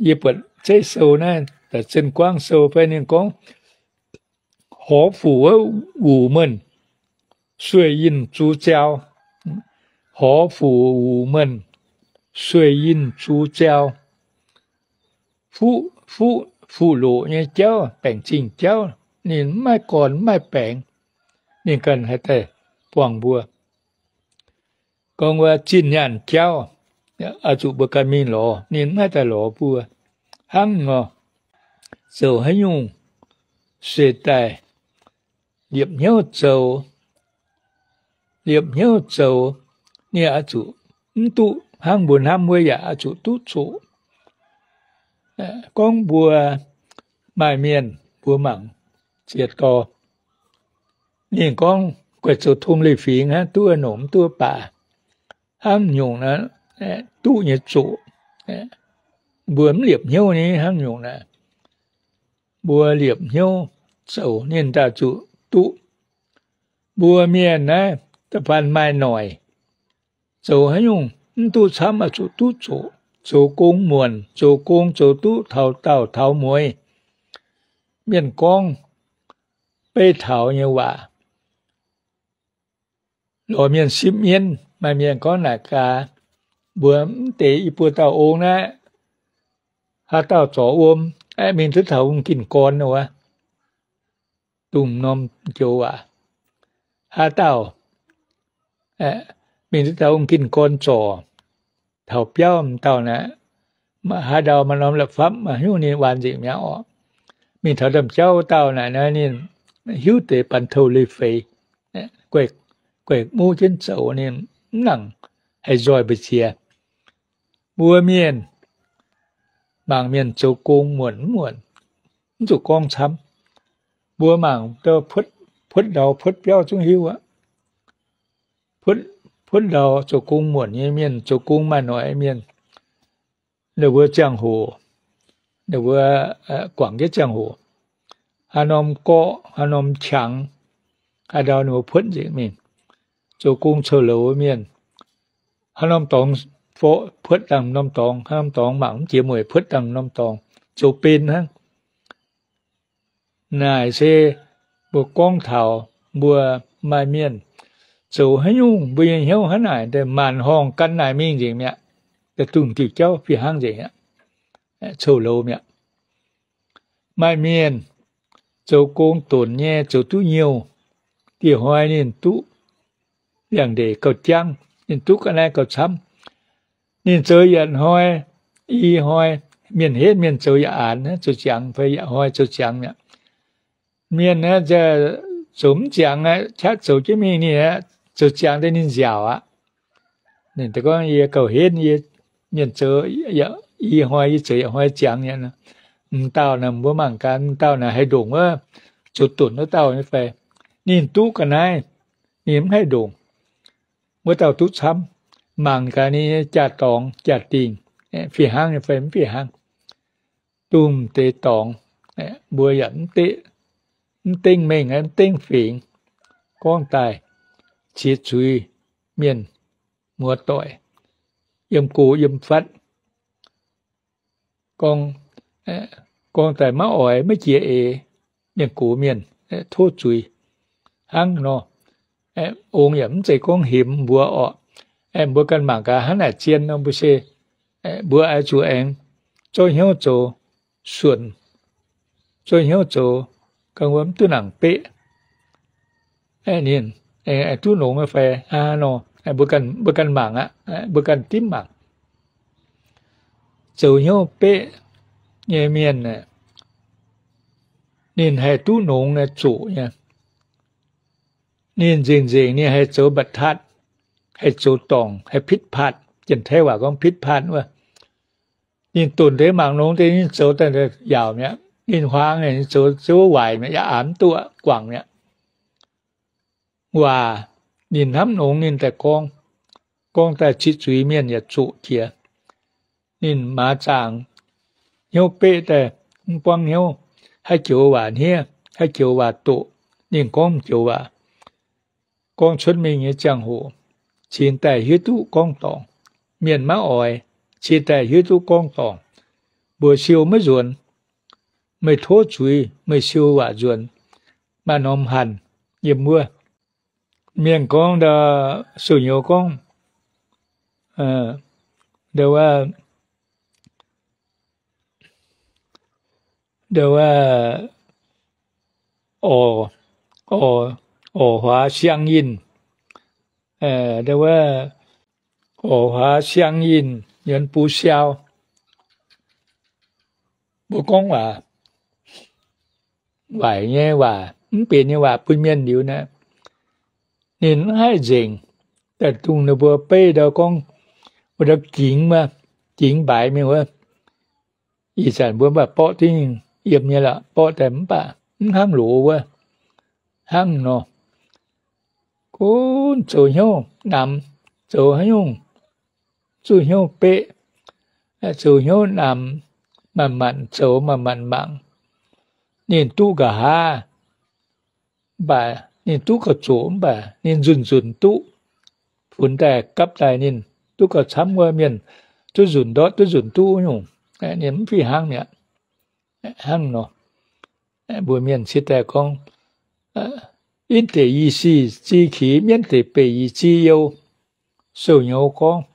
yie buatc zeiv sou naaiv, da'zinh guangv sou fai ninh gorngv, หอphủ wuov wuc menh, sueih yinh zuqc ziau. หอphủ wuc menh, sueih yinh zuqc ziau. Fuqv, fuqv, fuqv loqc nyei jauv, baengc zingh jauv, ninh mv maaih gorn mv maaih baengc, ninh ganh haih daaih buangh mbuo. Gorngv wuov zinh nyaanh jauv, oix zuqc mbuo ganh mingh lorz, ninh mv haih daaih lorz mbuo. Hnangv nor, zoux haaix nyungc se daaih liepc hnyouv zoux, liepc hnyouv zoux, ninh oix zuqc mv duqv hnangv mbuo hnamv wuov yaac oix zuqc duqv zoqc. Gorngv mbuo maaih mienh mbuo mangc ziex dorh, ninh gorngv guaix zoux tong leiz-fingx hnangv, duqv nongc mv duqv baac, hnangv nyungc naaiv, duqv nyei zoqc, mbuo mv liepc hnyouv nyei hnangv nyungc naaiv. Mbuo liepc hnyouv zoux ninh daaih zuqc duqv. Mbuo mienh naaiv da'faanh maaih noic, zoux haaix nyungc mv duqv camv oix zuqc duqv zoqc. Zoux gong muonc, zoux gong zoux duqv taux daauh taux mueiz. Mienh gorngv beiv taux nyei waac, lorz mienh sipv mienv, maaih mienh gorngv naaic gaax, mbuo mv deix i buo dauh ong naaiv, haaix dauh zorc wuom, aeqv, mingh duqv taux wuom gin gorn wuov, dongh norm joux waac. Haaix dauh, aeqv, mingh duqv taux ong gin gorn zorc taux biauv m'dauh naaic, haaix ndau maaih norm la'fapv maaih hnyouv ninh waanc nzengc mi'aqv orqc. Mingh taux ndaamv-jauv wuov dauh naaic, naaiv ninh hiuv deix banx touh leiz-feix, guaix muv jienv zoux, ninh mv nangc haih nzoih mbu'ziex. Mbuo mienh mangc mienh zoux gong muonc mv muonc, mv zuqc gorngv camv. Mbuo mangc puotv ndau puotv biauv zungv hiuv aqv. Puotv ndau zoux gong muonc nyei mienh, zoux gong maaih noic mienh, ninh mbuo ziangh hoc, ninh mbuo guangc jienv ziangh hoc, haaix norm gorqv, haaix norm qangx, haaix ndau ninh mbuo puotv nzengc mingh. Zoux gong coux louz mienh, haaix norm dorngx puotv dangh norm dorngx, haaix norm dorngx mangc mv jiex mueic puotv dangh norm dorngx, zoux ben hnangv. Naaic se mbuo gorngv taux mbuo maaih mienh zoux haaix nyungc, mbuo nyei hnyouv hnangv naaic, maanc horngh gan naaic mingh nzengc mi'aqv. Daaih dungh diuc jauv fih hnangv nzengc aqv, coux louz mi'aqv. Maaih mienh zoux gong donc nyei zoux duqv nyouh, dieh hnoi ninh duqv liangx-ndeic gauh jangv, ninh duqv ga'naaiv gauh camv. Ninh zoux yietc hnoi, i hnoi, mienh henv mienh zoux yaac aanx, zoux ziangx fai yietc hnoi zoux ziangx mi'aqv. Mienh zoux mv ziangx aqv, qaqv zoux jienv mingh ninh zoux ziangx daaih ninh nziaauc aqv. Ninh gorngv, yie gauh henv, yie mienh zoux i hnoi, yie zoux yietc hnoi ziangx mi'aqv. M'dauh naaic mbuo mangc gaax, m'dauh naaic haih ndongc wuov zoux donc wuov dauh nyei fai? Ninh duqv ga'naaiv, ninh mv haih ndongc wuov dauh duqv camv. Mangc gaax ninh nyei jaa-dorngx jaa-dingh fih hnangv nyei fai mv fih hnangv. Dongh deix dorngx mbuo yaac mv dengv mengh mv dengv fingx, gorngv daaih qiex zuiz mienh muoz-doic yiem go yiem fatv, gorngv daaih maiv oix maiv jiex eix, mienh gox mienh tov zuiz hnangv nor. Ong yaac mv zeiz gorngv hemx mbuo orqc. Mbuo ganh mangc gaax hnangv naaic zien nor, mbuo se mbuo oix zuqc aengx zorqv hnyouv zoux suonc, zorqv hnyouv zoux ga'naaiv mv duqv nangc beqv. Ninh duqv nongx fai hnangv haaix nor, mbuo ganh mangc aqv, mbuo ganh dimv mangc. Zoux hnyouv beqv nyei mienh, ninh haih duqv nongx nyei zoqc nyei. Ninh nzengc-nzengc ninh haih zoux mba'tatv, haih zoux dorngc, haih pitv paatv. Janx-Taiv waac gorngv pitv paatv wuov. Ninh donc deix mangc nongx deix ninh zoux daaih yaauc mi'aqv. Ninh huaang ninh zoux zouv waaic mi'aqv, yaac aanx mv duqv guangc mi'aqv. Waac ninh hnamv nongx ninh daaih gorngv, gorngv daaih qiex zuiz mienh yaac zoqc jiex. Ninh maaz zaangc hnyouv beqv daaih, mv buangv hnyouv, haaix joux waac hniev, haaix joux waac doqc, ninh gorngv joux waac. Gorngv cuotv mingh nyei ziangh hoc, cingx daaih hiuv duqv gorngv dorngc. Mienh maiv oix, cingx daaih hiuv duqv gorngv dorngc. Mbuox siou maiv nzuonx. Meih tov zuiz, meih siou waac nzuonx, maaih norm hanc yiem wuov. Mienh gorngv, sou-nyouz gorngv, 哦，华相印, 哦，华相印原不肖. Mbuo gorngv waac, waaic nyei waac, mv benx nyei waac bun mienh liuz naaiv, ninh mv haih nzengc. Daaih dongh ninh mbuo beiv ndau gorngv, wuov ndau gingx, gingx mbaaix mingh wuov. Ih zanc mbuo mv baac borqv div nyungc yiem nyei lorqc, borqv daaih mv baac mv hnangv loz wuov. Hnangv nor, gunv zoux hnyouv namx, zoux haaix nyungc, zuqc hnyouv beqv, zoux hnyouv namx, manc-manc zoux manc-manc mangc, ninh duqv nqa'haav, mv baac ninh duqv gauh zoqc, mv baac ninh nzunc-nzunc duqv, funx daaih gapv daaih ninh duqv gauh camv wuov mienh, duqv nzunc ndortv duqv nzunc duqv nyungc, ninh mv fih hnangv mi'aqv. Hnangv nor, mbuo mienh cingx daaih gorngv, Yinv deic i sic zi qiex, mienv deic beic i zi you. Sou-nyouz gorngv,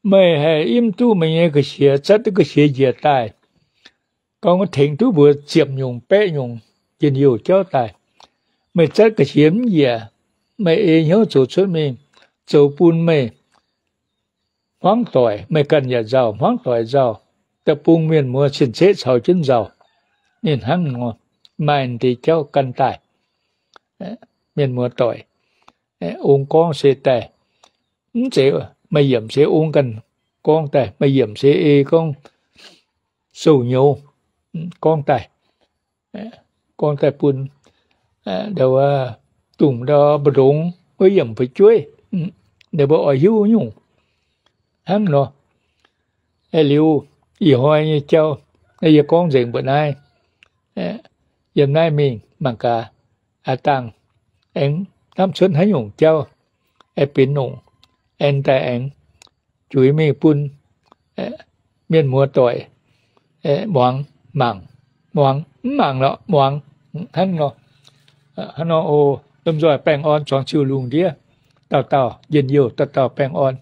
meih haih yimv duqv meih nyei ga'qiex, zatv duqv ga'qiex njiec daaih, gorngv tengx duqv mbuox ziepc nyungc baeqv nyungc njien-youh jauv daaih. Meih zatv ga'qiex mv njiec, meih ei hnyouv zoux cuotv mingh, zoux bun meih hmuangv doic, meih ganh yaac nzauh, hmuangv doic nzauh, da'bung mienh muoz cien-ceqv caux jienv nzauh. Ninh hnangv nor maaih deix jauv gan daaih. Mienh muoz doic, ong gorngv se daaih, mv zeiz, maaih yiemc se ong ganh gorngv daaih, maaih yiemc se ei gorngv sou-nyouz gorngv daaih, gorngv daaih bun dongh mbu'ndongx wuov yiemc fu'jueiv, ninh mbuo oix hiuv nyungc hnangv nor. Liuz ih hnoi nyei jauv, yie gorngv nzengc mbuoqc naaiv. Yiem naaiv mingh mangc gaax, aav dangh aengx hnamv cuotv haaix nyungc jauv, aengx benx nongc, aengx daaih aengx juix mingh bun mienh muoz doic muangx, mangc, muangx, mv mangc lorqc muangx hnangv nor. Hnangv nor oc, lomh nzoih baengh orn, zuangx ziuh lungh ndiev, dauh dauh njien-youh, dauh dauh baengh orn.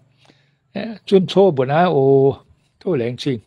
Zunv coqv mbuoqc naaiv oc. Tov laengz zingh.